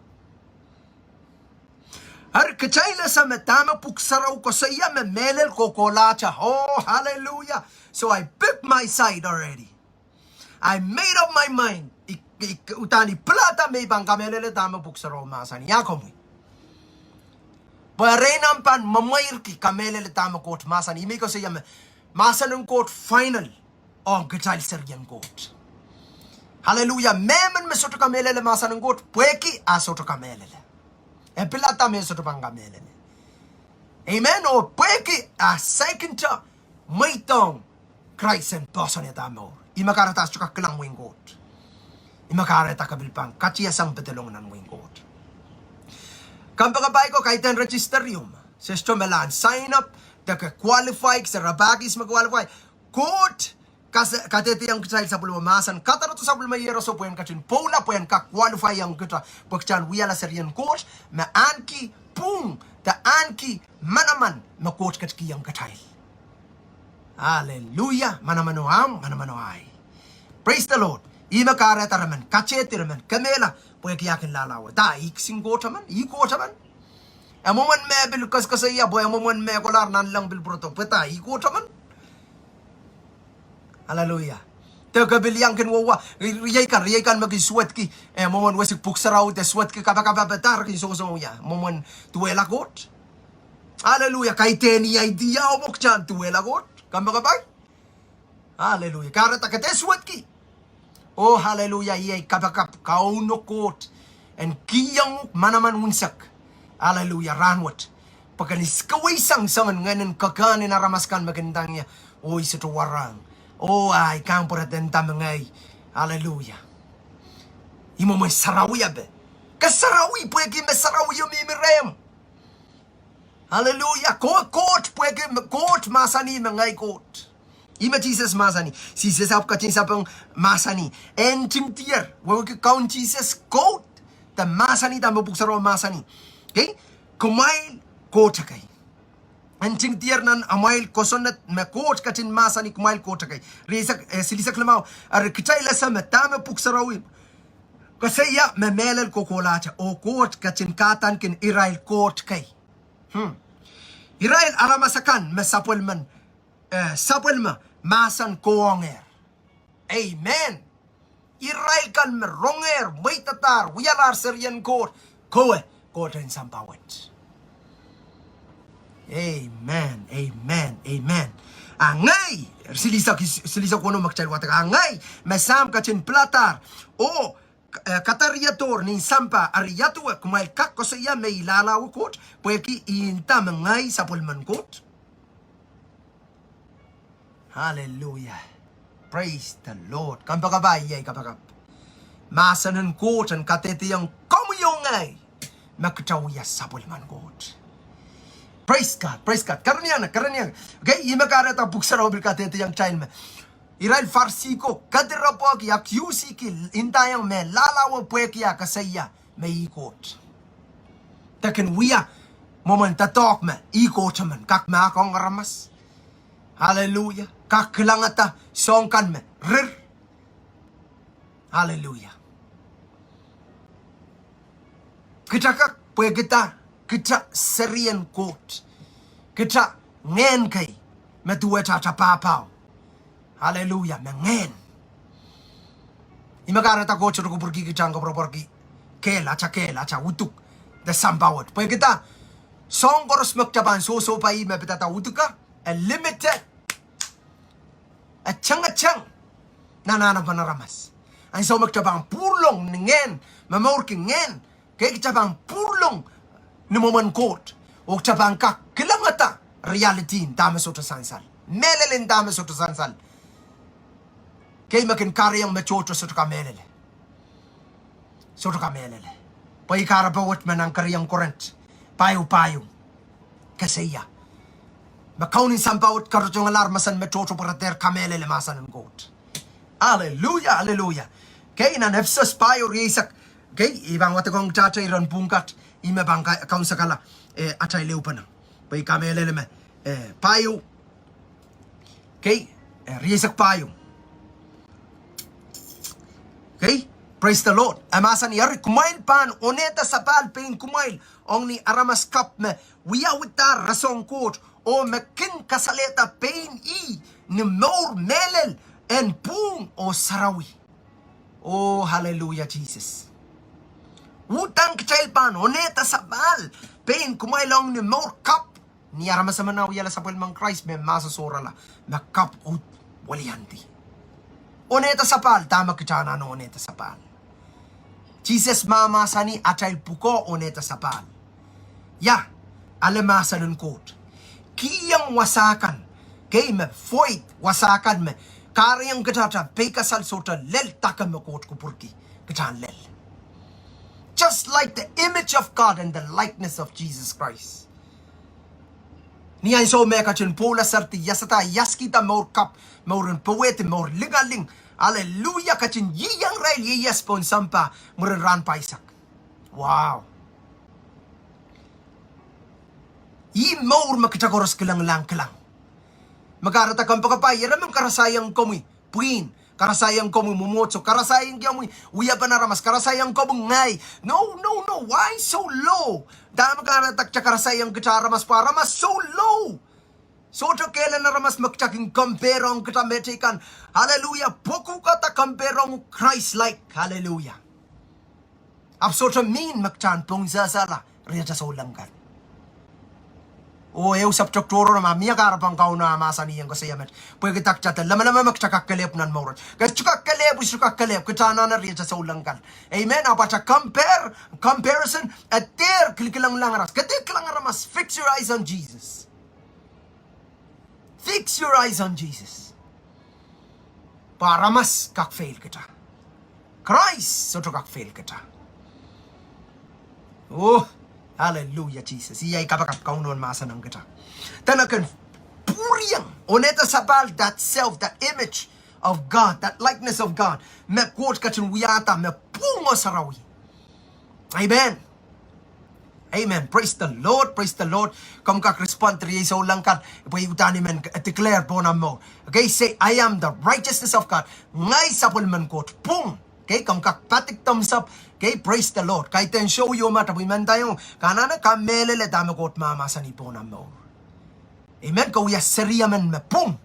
Eri kitail ese me dahme Pwuhk Sarawi koasoia me mehlel kohkohlahte. Oh, hallelujah. So I pick my side already. I made up my mind. I, I, udahn I pilada me I pahn kamehlele dahme Pwuhk Sarawi mahsanih. Ia komwi? Pwe erein omw pahn mwemweirki kamehlele dahme Koht mahsanih, I men koasoia me mahsen en Koht final ong kitail serien Koht. Hallelujah. Mehmen me sohte kamehlele mahsen en Koht, pwehki ah sohte kamehlele. E pilada me sohte pahn kamehlele. Amen. Oh pwehki ah saikinte mweidohng Krais en poahsoanehda mour, ih me kahrehda sohte kak kilang wehin Koht. Ih me kahrehda ke pil pahn katiasang pedolong nan wehin Koht. Kompoakepahi ko, kaidehn register ieu me se sohte me lahn sign up de ke qualify, se rapahkis me qualify. Koht kadehdehiong kitail sapwellime mahsen kadarodo, sapwellime iehroso pwehn ketin pwoula, pwehn kak qualify ong kita pwe kitail en wiahla serien Koht me ahneki pwung De ahneki manaman me Koht ketikihong kitail. Aleluia. Manaman o ahmw, manaman o ahi. Praise the Lord. Ih me kahrehda re men katehdi, re men kemehla, pwehki e kin lalawe. Da, ih kisin Koht emen, ih Koht emen. E mwomwen me pil koasoakoasoia, pwe e mwomwen me kolahr nanleng pil pwurodo, pwe da, ih Koht emen. Aleluia. De ke pil iang kin wehwe, riei kan, riei kan me kin suwedki, eh, mwomwen wesik pwuhk sarawi de suwedki kapakap, pwe da re kin songosong ia, mwomwen duwehla Koht. Aleluia. Kaidehn ia, idea o mwo kitail en duwehla Koht. Kompoakepahi. Aleluia. Kahrehda ke dehr suwedki. Oh, aleluia, iei kapakap, Kauno Koht en kihong uhk manaman unsek. Aleluia, rahnwet. Pwe ke en iskewei sang soangen ngehnen kekehn en aramas kan me kin ndahng ie, oh, I sohte warohng. Oh, ah, I kang pwurehng nda me ngehi. Aleluia. I mwomwen sarawi ape. Ke sarawi pwehki me sarawi o mihmi rehmw. Aleluia. Ko Koht pwehki me Koht mahsanih me ngehi Koht. Ih me Sises mahsanih. Sises ahpw ketin sapeng mahsanih. E ntingdier, wehwehki Kaun Sises Koht, de mahsanih dahme Pwuhk Sarawi mahsanih. Okay? Kumwail Koht ekei. E ntingdier nan amwail kosonned me Koht ketin mahsanih kumwail Koht ekei. Riesek, eh, silihsek limau, eri kitail ese me dahme Pwuhk Sarawi koasoia me mehlel kohkohlahte, oh Koht ketin kahdaneki irail Koht kei. Hmm. Irail aramas akan me sapwellimen, eh, sapwellime mahsen kohiengehr. Amen. Irail kan me rongehr, mweidadahr, wialahr serien Koht, kowe Koht en sampah wet. Amen, amen, amen. A ngehi, silihsek, silihsek weneu me kitail wadek, a ngehi me Sahm ketin piladahr, oh eh, kadariehdohr nin sampah, eri ia duwe kumwail kak koasoia me I lalawe Koht, pwehki I nda me ngehi sapwellimen Koht. Hallelujah. Praise the Lord. Kompoakepahi, iei kapakap. Mahsen en Koht en kadehdehiong komwi oh ngehi me kitail wia sapwellimen Koht. Praise God, praise God. Kerenieng, kerenieng. Okay, ih me kahrehda Pwuhk Sarawi pil kadehdehiong kitail me irail Farisi ko kedirepwehki, accuse-ki, indaiong me lalawe pwehki e koasoia me ih Koht. De kin wia mwomwen doadoahk me ih Koht emen kak mahkohng aramas. Hallelujah. Kak kilangada soahng kan me rir. Hallelujah. Kitail kak pwehkihda kitail serien Koht. Kitail ngehn kei me duwehte atail pahpao. Hallelujah, me ngehn. Ih me kahrehda Koht sohte kupwurki kitail en koapworopworki kehl, atail kehl, atail uduk de sampah wet. Pwehkihda soahng koaros me kitail pahn sohsohpai me pidada uduka, e limited. E tengeteng nan anahnepen aramas. Ansou me kitail pahn pwurlong ni ngehn, momourki ngehn, kei kitail pahn pwurlong ni mwomwen Koht, oh kitail pahn kak kilangada reality en dahme sohte sansal, mehlel en dahme sohte sansal. Kei me kin kahrehiong me tohto sohte kamehlele. Sohte kamehlele. Pwe ih kahrepe wet me nan kerieng Korint pahieu, pahieu koasoia me kaunen sampah wet karutungilahr mahsen me tohto pwe re dehr kamehlele mahsen en Koht. Hallelujah, hallelujah. Kei nan Episos pahieu rieisek, kei, I pahn wadekohng kitail iren pwuhng kat, ih me pahn ka-, kaunsekala, eh, atail ehupene. Pwe I kamehlele me, eh, pahieu kei, eh, rieisek pahieu. Kei, praise the Lord. E mahsanih, eri kumwail pahn onehda sapahl pein kumwail ong ni aramas kapw me wiawihdahr rasehng Koht, oh me kin kasalehda pein ih ni mour mehlel en pwuhng oh sarawi. Oh, hallelujah, Sises. Uhdahn kitail pahn onehda sapahl pein kumwail ong ni mour kapw. Ni aramas emen wiahla sapwellimen Krais me mahso sohrala, me kapw uhd weliandi. Onehda sapahl, dahme kitail anahne onehda sapahl? Sises mahmahsanih atail pwukoa onehda sapahl. Ia, ale mahsen en Koht. Kihong wasa kan, kei me void wasa kan me kahrehiong kitail atail peikasal sohte lel dahkei me Koht kupwurki kitail en lel. Just like the image of God and the likeness of Jesus Christ. Ni ansou me e ketin pwoula seridi, iasada, iaskihda mour kapw, mouren powehdi, mour lingaling. Hallelujah, ketin ieiang irail ieias pohn sampah mwurin rahn pahisek. Wow. Ih mour me kita koaros kilenglahng kilang. Me kahrehda kompoakepahi, ire men karasaiong komwi pwihn, karasaiong komwi mwomwohdiso, karasaiong komwi wiepen aramas, karasaiong komwi ngehi. No, no, no, why so low? Dahme kahrehda kita karasaiong kita aramas, pwe aramas so low. Sohte kehl en aramas me kita kin compare ong kita mehteikan. Hallelujah. Pwekukada compare ong Christ-like. Hallelujah. Ahpw sohte mihmi me kita en pwung sehsehla, riatail souleng kan. Oh, ehu subject tohrohr ma mie kahrepen Kauno ah mahsanihong koasoia met. Pwehki kita de lamalam me kita kak kelehpw nan mour. Ke sohte kak kelehpw, sohte kak kelehpw, kita anahne riatail souleng kan. Amen. Ahpw ata compare, comparison, e dehr kilkilenglahng aramas. Ke dehr kilang aramas, fix your eyes on Jesus. Fix your eyes on Jesus. Pwe aramas kak fail kita. Christ sohte kak fail kita. Oh, hallelujah, Jesus. Iei kapakap Kauno en mahsanihong kita. Dene ken pwuriong, onehda sapahl that self, that image of God, that likeness of God. Me Koht ketin wiahda, me pwung oh sarawi. Amen. Amen. Praise the Lord. Praise the Lord. Komw kak respond riei souleng kan. Pwe udahn I men declare pohn omw mour. Okay, say, "I am the righteousness of God." Ngehi sapwellimen Koht. Pwung. Okay, komw kak padik thumbs up. Okay, praise the Lord. Kaidehn show ieu ma tapwi mendaiong. Ke anahne kamehlele dahme Koht mahmahsanih pohn omw mour. Amen. Ke wia seriemen me pwung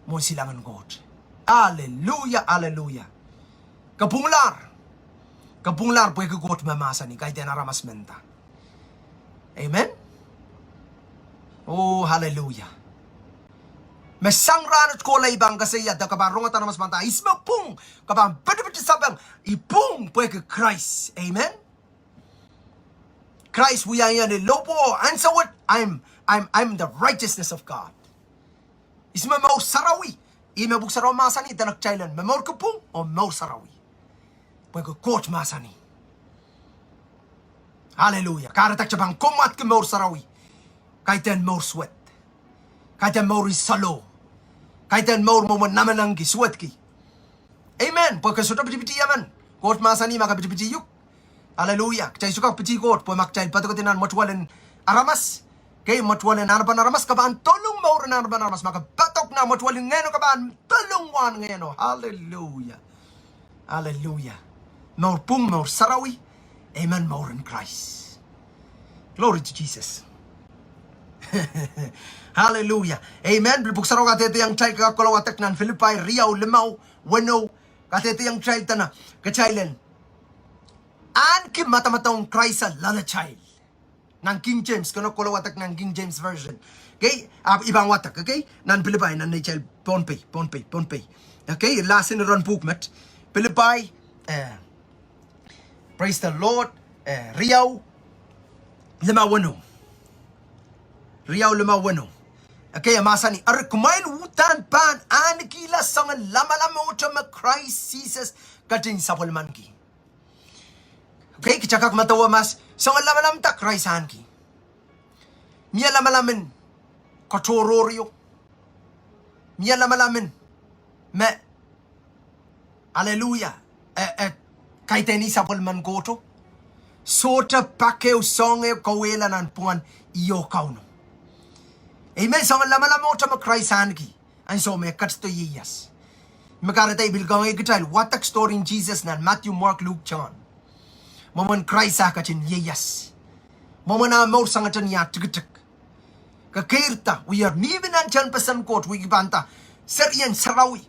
mwohn silangin Koht. Hallelujah, hallelujah. Ke pwunglahr. Ke pwunglahr pwehki Koht me mahsanih, kaidehn aramas menda. Amen. Oh, hallelujah. Me sang rahnwet kohla I pahn koasoia de ke pahn rongada aramas manda, ihs me pwung, ke pahn pitipiti sapeng, I pwung pwehki Christ. Amen. Christ wia ie ni lohpwuo ansou wet, I'm, I'm, I'm the righteousness of God. Ihs me mour sarawi, ih me Pwuhk Sarawi mahsanih dene kitail en momourki pwung oh mour sarawi. Pwehki Koht mahsanih. Hallelujah. Kahrehda kita pahn komourki mour sarawi. Kaidehn mour suwed. Kaidehn mour en saloh. Kaidehn mour mwomwen namenengki, suwedki. Amen. Pwe ke sohte pitipiti emen. Koht mahsanih ma ke pitipiti uhk. Hallelujah. Kitail sohte kak piti Koht pwe ma kitail padokedi nan mwetuwel en aramas. Okay, mwetuwel en anahnepen aramas, ke pahn dolung mouren anahnepen aramas. Ma ke padok nan mwetuwel en Ngehno, ke pahn dolung wahn Ngehno. Hallelujah. Hallelujah. Mour pwung, mour sarawi. Amen. Mouren Christ. Glory to Jesus. Hallelujah. Amen. Pil Pwuhk Sarawi kadehdehiong kitail, ke kak kohla wadek nan Filipai riau limau weneu. Kadehdehiong kitail dene kitail en ahneki madamadau en Krais loalatail. Nan King James, ke kak kohla wadek nan King James Version. Okay, ahpw I pahn wadek, okay? Nan Pilipai, nan neitail Pohnpei, Pohnpei, Pohnpei. Okay, lasin iren pwuhk met. Pilipai, eh, praise the Lord, eh, riau limau weneu. Riau limau weneu. Okay, e mahsanih, eri kumwail uhdahn pahn ahnekihla soangen lamalamehte me Krais Sises ketin sapwellimaniki. Okay, kita kak medewe ma soangen lamalamda Krais ahneki. Mie lamalamen katohrohrio. Mie lamalamen me, hallelujah, e, e, kaidehn ih sapwellimen Kohto. Sohte pak ehu soahng e kauwehla nanpwungen ih oh Kauno. Amen. Soangen lamalamehte me Krais ahneki ansou me e ketido ieias. Me kahrehda I pil kangoange kitail wadek storyn Sises nan Matthew, Mark, Luke, John. Mwomwen Krais ah ketin ieias. Mwomwen ah mour sangete ni ah tikitik. Ke keirda, wie mihmi nan tehnpesen Koht, wie kipanda serien sarawi.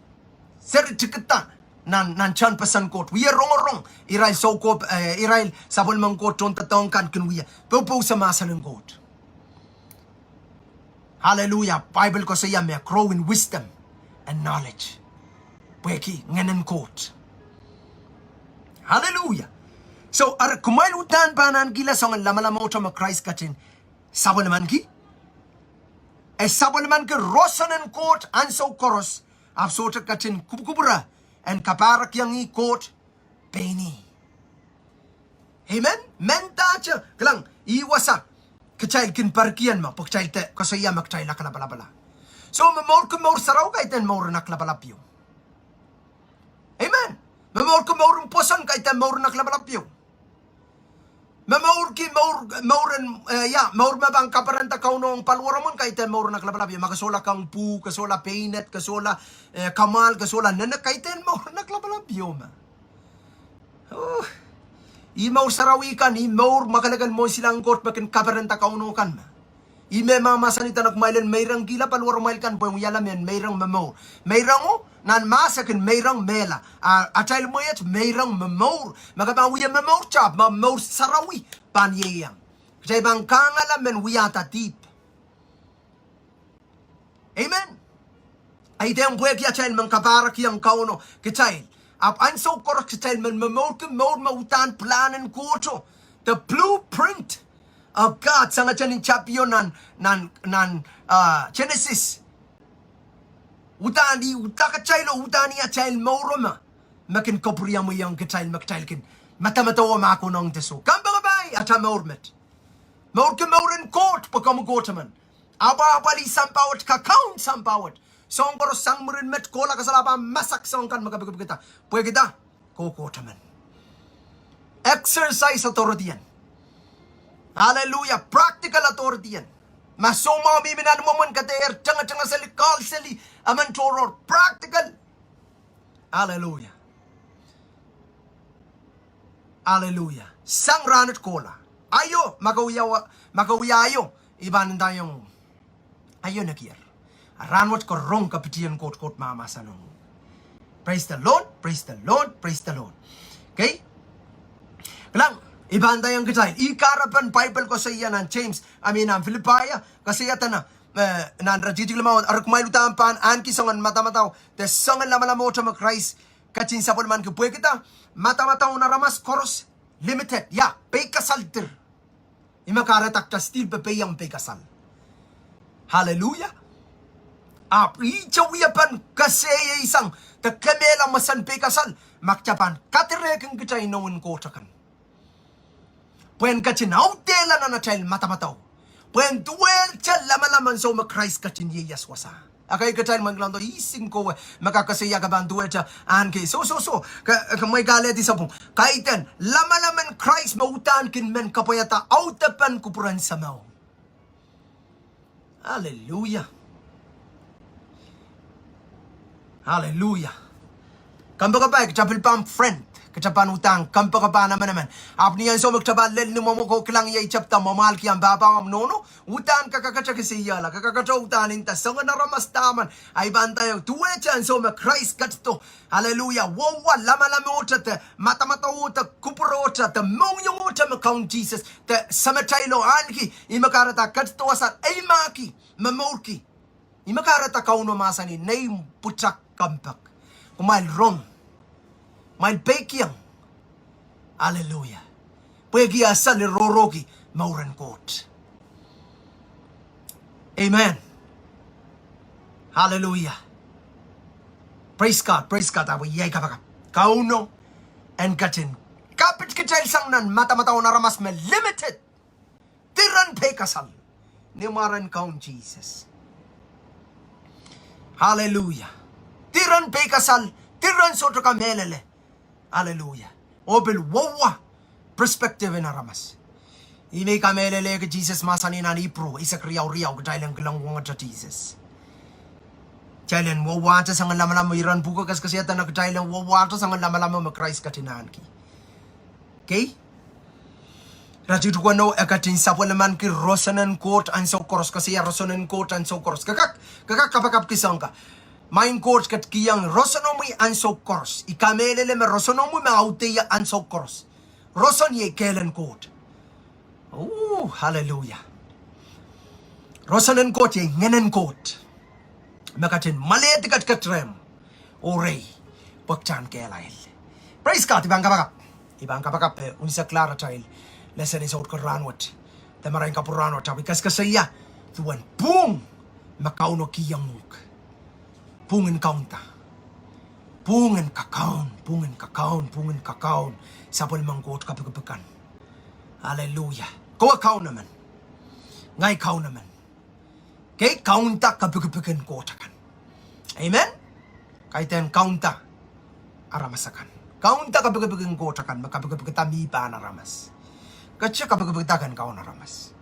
Seri tikida nan, nan tehnpesen Koht. Wie rongorong irail soukohp, eh, irail sapwellimen Koht tohndoadoahk kan kin wie popohsa mahsen en Koht. Hallelujah. Bible koasoia me grow in wisdom and knowledge. Pwehki ngehnen Koht. Hallelujah. So, eri kumwail uhdahn pahn ahnekihla soangen lamalamehte me Krais ketin sapwellimaniki. E sapwellimaniki roson en Koht ansou koaros, ahpw sohte ketin kupwukupwure en kapahrekiong ih Koht pein ih. Amen. Mendahte, kilang, ih wasa kitail kin perkihong me, pwe kitail de koasoia me kitail aklapalap. So, momourki mour sarawi kaidehn mouren aklapalap ieu. Amen. Momourki mouren pwoson kaidehn mouren aklapalap ieu. Me mourki, mour, mour en, eh, ia, mour me pahn kaperenda Kauno ong paliweromwen, kaidehn mour en nek lapalap io. Ma ke sohla kang pwuh, ke sohla peinet, ke sohla, eh, kamwahl, ke sohla nenek, kaidehn mour en nek lapalap io me. Oh. Ih mour sarawi kan, ih mour mwakelekel mwohn silangin Koht me kin kaperenda Kauno kan me. Ih me mahmahsanih dene kumwail en meirongkihla paliweromwail kan pwehn wiahla mehn meirong momour. Meirongo, nan mahs e kin meirong mehla. A, atail mwehi et meirong momour. Ma ke pahn wia momour, tap, ma mour sarawi pahn ieiang. Kitail pahn kangala mehn wiahda dihp. Amen. Ahi dehr pwehki atail men kapahrek iang Kauno kitail. Ahpw ansou koaros kitail men momourki mour me uhdahn pilahn en Koht, the blueprint of God, sangete ni tapio nan, nan, nan, ah, Genesis. Uhdahn ih uhdahn kitail oh uhdahn ih atail mour me, me kin kapwuriamwei ong kitail me kitail kin madamadau oh mahkohng de soh. Kompoakepahi atail mour met. Mourki mour en Koht pwe komw Koht emen. Apwahpwalih sampah wet, kakaun sampah wet. Soahng koaros sang mwurin met kohla kasal ah pahn masak soahng kan me ke pikipikada. Pwehki dah? Ke Koht emen. Exercise authority en. Hallelujah. Practical authority en. Ma soumwahu mihmi nan imwomwen, ke dehr tengetenge seli, call seli emen tohrohr. Practical. Hallelujah. Hallelujah. Sang rahnwet kohla. Aio, ma ke wia, ma ke wia aio, I pahn ndaiong, aio nekier. A rahnwet ke rong kapitien Koht, Koht mahmahsanihong. Praise the Lord, praise the Lord, praise the Lord. Okay? Kilang, I pahn ndaiong kitail, ih kahrepen Bible koasoia nan James, I mean, nan Filipai, koasoia dene, eh, nan iretikitik limau, eri kumwail uhdahn pahn ahneki soangen madamadau de soangen lamalamwohte me Krais ketin sapwellimaniki. Pwehki dah? Madamadau en aramas koaros limited, ia, peikasal dir. Ih me kahrehda kitail still pepehiong peikasal. Hallelujah. Ahpw ihte wiepen kesehieisang de kemehla mwesen peikasal, ma kitail pahn kadirehkin kitail inoun Koht akan. Pwehn ketin audehla nan atail madamadau. Pwehn duwehte lamalam ansou me Krais ketin ieias wasa. Okay, kitail mwein kilang do ising kowe me kak koasoia ke pahn duwehte ahneki soh, soh, soh, ke, ke mwein alehdi sapwung. Kaidehn lamalam en Krais me uhdahn kin men kapwaiada audepen kupwuren Sahmo. Hallelujah. Hallelujah. Kompoakepahi, kitail pil pahn friend, kitail pahn uhdahn kompoakepahn emenemen. Ahpw ni ansou me kitail pahn lel ni mwomwe, ke kilang, iei tapda mwamwahlki ahmw pahpa, ahmw nohno, uhdahn ke kakete kisehla, ke kakete uhdahn nda soangen aramas dah men. Ahi pahn ndaiong duwehte ansou me Krais ketido. Hallelujah. Wohwa lamalamwohte de madamadauohte, kupwurohte de mohngiongiohte me Kaun Sises de Samatailo ahneki, ih me kahrehda ketido wasa, eimahki, momourki. Ih me kahrehda Kauno mahsanih, nei pwutak kompoak. Kumwail rong. Kumwail peikiong. Hallelujah. Pwehki e seli rohrohki mouren Koht. Amen. Hallelujah. Praise God, praise God. Ahpw iei kapakap. Kauno en ketin kapit kitail sang nan madamadau en aramas me limited. Diren peikasal. Ni mwaren Kaun Sises. Hallelujah. Diren peikasal, diren sohte kamehlele. Hallelujah. Oh pil wohwa perspective en aramas. Ih me I kamehlelehki Sises mahsanih nan Ipru eisek riau riau, kitail en kilang wongete Sises. Kitail en wohwate soangen lamalam, iren pwuko kesekeseia dene kitail en wohwate soangen lamalam me Krais ketin ahneki. Okay? Iretikitik weneu, e ketin sapwellimaniki roson en Koht ansou koaros, koasoia roson en Koht ansou koaros. Ke kak, ke kak kapakapki soahng ka. Maing Koht ketikihong rosonomwi ansou koaros. I kamehlele me rosonomwi me audeie ansou koaros. Roson iei kehlen Koht. Oh, hallelujah. Roson en Koht iei ngehnen Koht me ketin mwalehdi ketiket rehmw oh rehi pwe kitail en kehlail. Praise God, I pahn kapakap. I pahn kapakap pwe unseklahr atail lesen en soutko rahnwet de marain kapwur rahnwet, ahpw I kesekeseia duwen pwung me Kauno kihong uhk. Pwung en kaunda. Pwung en kakaun, pwung en kakaun, pwung en kakaun. Sapwellimen Koht kapikipik kan. Hallelujah. Kowe kaun emen. Ngehi kaun emen. Okay, kaunda kapikipik en Koht akan. Amen. Kaidehn kaunda aramas akan. Kaunda kapikipik en Koht akan me kapikipikada mi pahn aramas. Kete kapikipikda ken kaun aramas.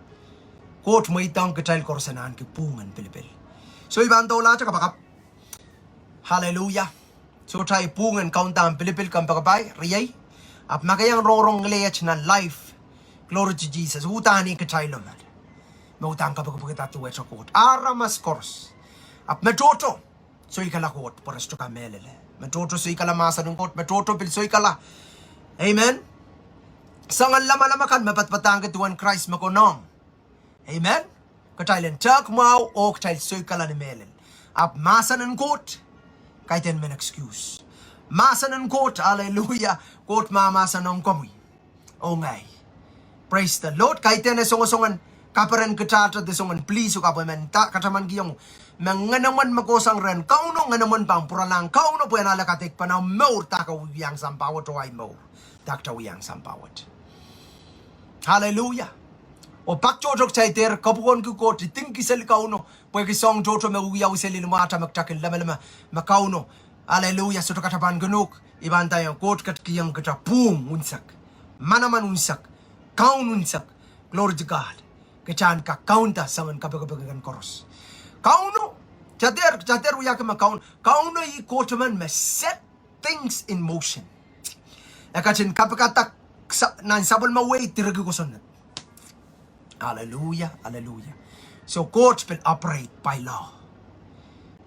Koht mweidohng kitail koaros en ahneki pwungen pilipil. So I pahn doulahte kapakap. Hallelujah. Sohte ei pwungen kaunda pilipil kompoakepahi, riei. Ahpw ma ke iang rongorong ngileiet nan life. Glory to Jesus. Uhdahn ih kitail omel me uhdahn kapikipikda duwehte Koht. Aramas koaros. Ahpw me tohto soikala Koht, pwe re sohte kamehlele. Me tohto soikala mahsen en Koht, me tohto pil soikala. Amen. Soangen lamalam akan me padapadahngki duwen Krais me konehng. Amen. Kitail en tehk mwahu oh kitail soikala ni mehlel. Ahpw mahsen en Koht, kaidehn men excuse. Mahsen en Koht, hallelujah, Koht mahmahsen ong komwi oh ngehi. Praise the Lord. Kaidehn e songosongen kaperen kitailda de soangen please oh kapwe men katamankiong. Me ngenemwen me kohsang rehn Kauno, ngenemwen pahn pwuralahng Kauno pwe en ale kadeik pahn ahi mour dah ke wiwiahng sampah wet oh ahi mour dah ke wiwiahng sampah wet. Hallelujah. Oh pak tohto kitail dehr kapwukoanki Koht, idingki seli Kauno, pwehki soahng tohto me wiawi seli ni mwahte me kitail kin lamalam me Kauno, hallelujah, sohte katapan kin uhk. I pahn ndaiong Koht ketikihong kitail pwung unsek, manaman unsek, kaun unsek. Glory to God. Kitail en kak kaunda soangen kapikipik kan koaros. Kauno, kitail dehr, kitail dehr wiahki me Kaun, Kauno ih Kohtemen me set things in motion. E ketin kapikada nan sapwellime wehi direkihkosonned. Hallelujah, hallelujah. So Koht pil operate by law,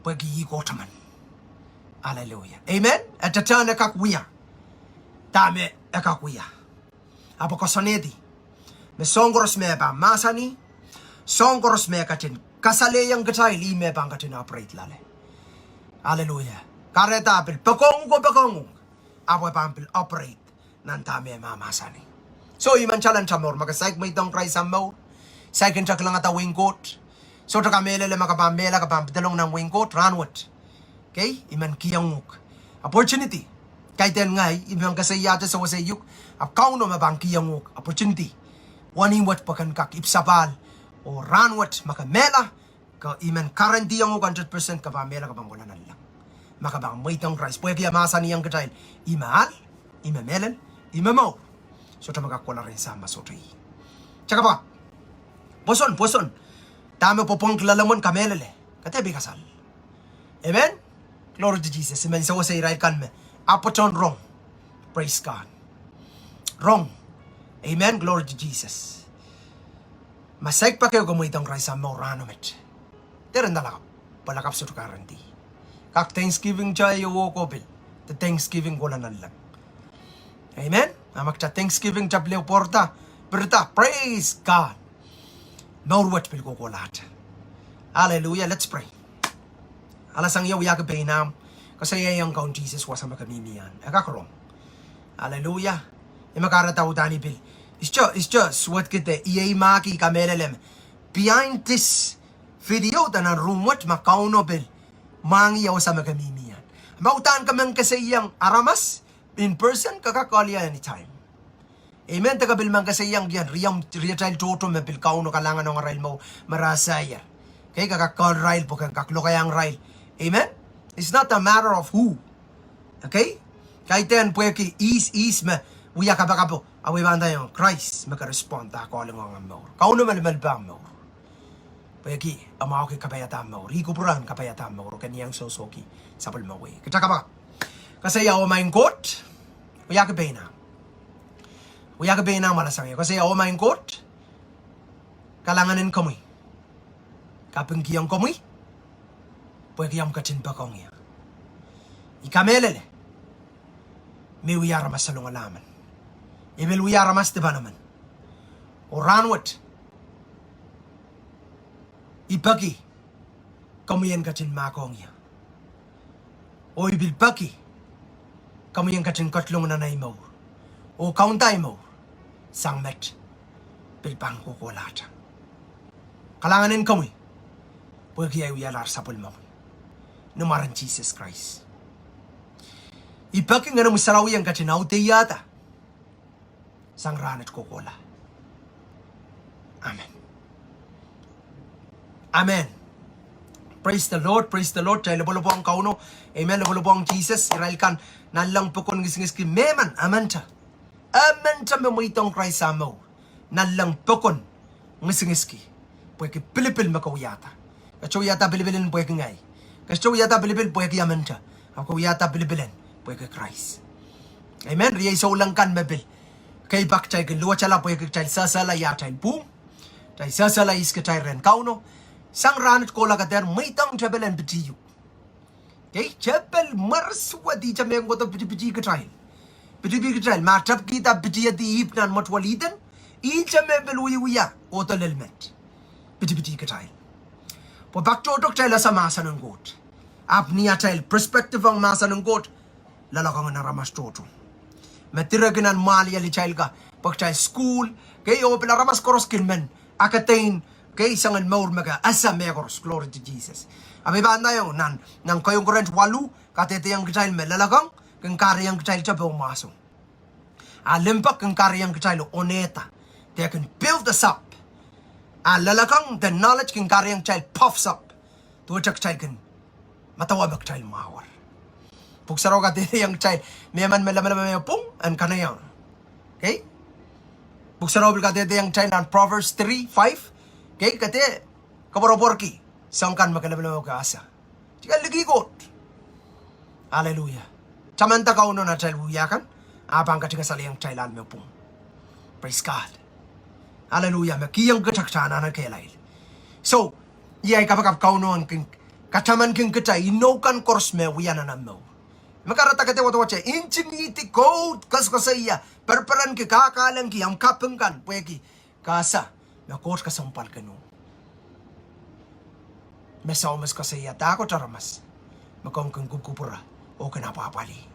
pwehki ih Kohtemen. Hallelujah. Amen. E tehtehn e kak wia dahme e kak wia. Ahpw koasoanehdi me soahng koaros me e pahn mahsanih, soahng koaros me e ketin kasalehiong kitail, ih me e pahn ketin operate loale. Hallelujah. Kahrehda pil poakohng uhk oh poakohng uhk, ahpw e pahn pil operate nan dahme e mahmahsanih. So I men challenge mour, ma ke saik mweidohng Krais ahmw mour, saik nta kilangada wehin Koht, sohte kamehlele, ma ke pahn mehla ke pahn pedolong nan wehin Koht rahnwet. Okay, I men kihong uhk opportunity. Kaidehn ngehi I men keseiahte sewesei uhk, ahpw Kauno me pahn kihong uhk opportunity wenihmwet pwe ken kak ipwsapahl. Oh rahnwet ma ke mehla, ke, I men guarantee ong uhk hundred percent ke pahn mehla, ke pahn kohla nanleng. Ma ke pahn mweidohng Krais, pwehki e mahsanihong kitail, I me ahl, I me mehlel, I me mour. Sohte me kak kohla rehn Sahm ma sohte ih. Kitail kapakap. Pwoson, pwoson. Dahme pwopwongki loalemwen, kamehlele, ke dehr pil kasal. Amen. Glory to Jesus. I men sewese irail kan me ahpw patohwan rong. Praise God. Rong. Amen. Glory to Jesus. Ma saik pak ehu ke mweidohng Krais ahmw mour rahno met, dehr nda lakapw, pwe lakapw sohte guarantee. Kak Thanksgiving kitail oh ko pil, de Thanksgiving kohla nanleng. Amen. A ma kitail Thanksgiving kitail pil ehu pwoarda, pirida, praise God, mour wet pil kohkohlahte. Hallelujah. Let's pray. Alasang ie, wiahki pein ahmw, koasoiaiong Kaun Sises wasa me ke mihmi ahn, e kak rong. Hallelujah. Ih me kahrehda uhdahn I pil, I sohte, I sohte suwedki de iei mahki, kamehlele me behind this video de nan room wet, ma Kauno pil mwahngih ie wasa me ke mihmi ahn, ma uhdahn ke men keseiong aramas in person, ke kak call ie anytime. Amen. De ke pil men keseiong kien riemw, riatail tohto me pil Kauno kalahngan ong arail mour me rasaier, okay, ke kak call irail pwe ken kak lokaiahng irail. Amen. It's not a matter of who. Okay. Kaidehn pwehki ihs, ihs me wia kapakapo, ahpw I pahn ndaiong Krais me ke respond ah calling ong ahmw mour. Kauno melimelipe ahmw mour, pwehki e mwahuki kapaiada ahmw mour. Ih kupwuren kapaiada ahmw mour, oh ken iang sohsohki sapwellime wehi. Kitail kapakap. Koasoia, oh Maing Koht, wiahki pein ahmw, wiahki pein ahmw alasang ie. Koasoia, oh Maing Koht, kalahngan en komwi, kapingkihong komwi pwehki omw ketin poakohng ie. I kamehlele me I wia aramas salongala men, I pil wia aramas dipan men, oh rahnwet I peki komwi en ketin mahkohng ie, oh I pil peki komwi en ketin ketilong nan ahi mour oh kaunda ahi mour sang met pil pahn kohkohlahte. Kalahngan en komwi pwehki ahi wialahr sapwellimomwi, ni mwaren Sises Krais. I peki Ngehnomwi Sarawi en ketin audehda sang rahnwet kohkohla. Amen. Amen. Praise the Lord, praise the Lord. Kitail lopwolopwohng Kauno. Amen. Lopwolopwohng Sises. Irail kan nanleng pokon ngisingiski, mehmen, emente, emente me mweidohng Krais ah mour, nanleng pokon ngisingiski pwehki pilipil me ke wiahda. Ke sohte wiahda pilipil en pwehki ngehi. Ke sohte wiahda pilipil pwehki emente. Ahpw ke wiahda pilipil en pwehki Krais. Amen. Riei souleng kan me pil keipak kitail kin luwetala pwehki kitail sehsehla ia atail pwung, kitail sehsehla ihs kitail rehn Kauno. Sang rahnwet kohla ke dehr mweidohng tepel en pitih uhk. Kei, tepel mwersuwed ihte me kohdo pitipitih kitail. Pitipitih kitail, ma tepkihda pitihedi ihp nan mwetuwel Ihden, ihte me pil wiewia kohdo lel met. Pitipitih kitail. Pwe pak tohto kitail ese mahsen en Koht. Ahpw ni atail perspective ong mahsen en Koht, loalokong en aramas tohto me direki nan mwahliel kitail ka, pwe kitail sukuhl, kei, oh pil aramas koaros kin men akedein, kei, soangen mour me ke ese mehkoaros, glory to Jesus. Ahpw I pahn ndaiong nan, nan Kohiong Korint waluh, kadehdehiong kitail me loalokong kin kahrehiong kitail te pohnmwahso. A limpoak kin kahrehiong kitail onehda. They can build us up. A loalokong, the knowledge, kin kahrehiong kitail puffs up. Duwehte kitail kin medewe me kitail mwahuer. Pwuhk Sarawi kadehdehiong kitail, me emen me lamalam me pwung, en kanaieng. Kei? Pwuhk Sarawi pil kadehdehiong kitail nan Proverbs three five. Kei, ke dehr koapworopworki soang kan me ke lamalam me ke ese. Kitail likih Koht. Aleluia. Tamanda Kauno nan atail wia kan, a pahn katingasalehiong kitail ahl me pwung. Praise God. Aleluia. Me kihong kitail kitail anahne kehlail. So, iei ai kapakap Kauno en kin katamankin kitail inou kan koaros me wia nan omw mour. Me kahrehda ke dehr wadawad te ntingihdi Koht, koasokoasoia, perperenki, kahkahlengki omw kaping kan pwehki ke ese me Koht kesempwalkin uhk. Me Sawmas koasoia, dahkot aramas me komw kin kupwukupwure oh kin apwahpwalih.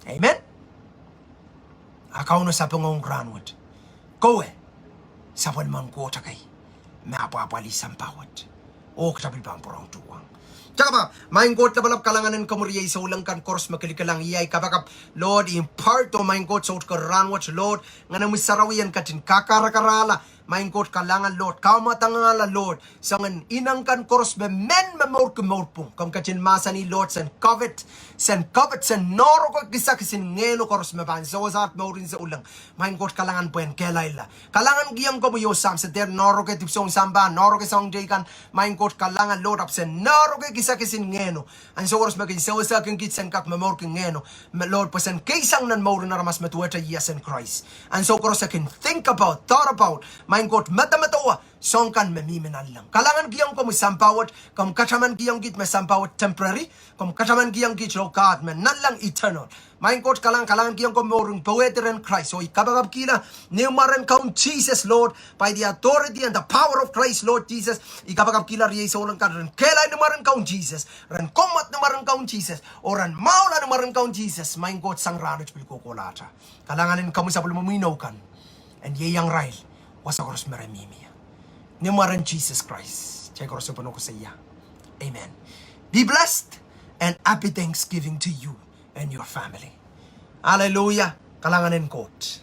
Amen. A Kauno sapeng ong rahnwet, kowe sapwellimen Koht ekei me apwahpwalih sampah wet. Oh kitail pil pahn pwurehng tuhwong. Kitail kapakap, Maing Koht Lapalap, kalahngan en komwi riei souleng kan koaros me kilikilang iei ai kapakap, Lord, impart, oh Maing Koht, soutiker rahnwet, Lord, Ngenomwi Sarawi en ketin kakarakarahla, Maing Koht kalahngan, Lord, kamwadangala, Lord, soangen ineng kan koaros me men me mourki mour pwung. Komw ketin mahsanih, Lord, sen covet, sen covet, sen noaroke kisakis en ngehno koaros me pahn sewese mouren souleng. Maing Koht kalahngan pwehn kehlailla. Kalahngankihong komwi oh Sahmo, se dehr noaroke dipwisoun sampah, noaroke soahng teikan. Maing Koht kalahngan, Lord, ahpw sen noaroke kisakis en ngehno. Ansou koaros me kin sewesehkin kiht sen kak momourki ngehno, me Lord, pwe sen keisang nan mouren aramas me duwehte ieias en Krais. Ansou koaros e kin think about, thought about, Maing Koht, medemedewe soahng kan me mihmi nanleng. Kalahngankihong komwi sampah wet, komw katamankihong kiht me sampah wet temporary, komw katamankihong kiht, oh God, me nanleng eternal. Maing Koht, kalahngan, kalahngankihong komwi mouren powehdi rehn Krais, oh I kapakapkihla ni mwaren Kaun Sises, Lord, by the authority and the power of Christ, Lord Jesus, I kapakapkihla riei souleng kan ren kehlail ni mwaren Kaun Sises, ren kommwad ni mwaren Kaun Sises, oh ren mwahula ni mwaren Kaun Sises. Maing Koht, sang rahnwet pil kohkohlahte kalahngan en komwi sapwellimomwi inou kan, en ieiang irail wasa koaros me re mihmi ie. Ni mwaren Sises Krais kitail koaros e pwonokese ie. Amen. Be blessed and happy Thanksgiving to you and your family. Aleluia. Kalahngan en Koht.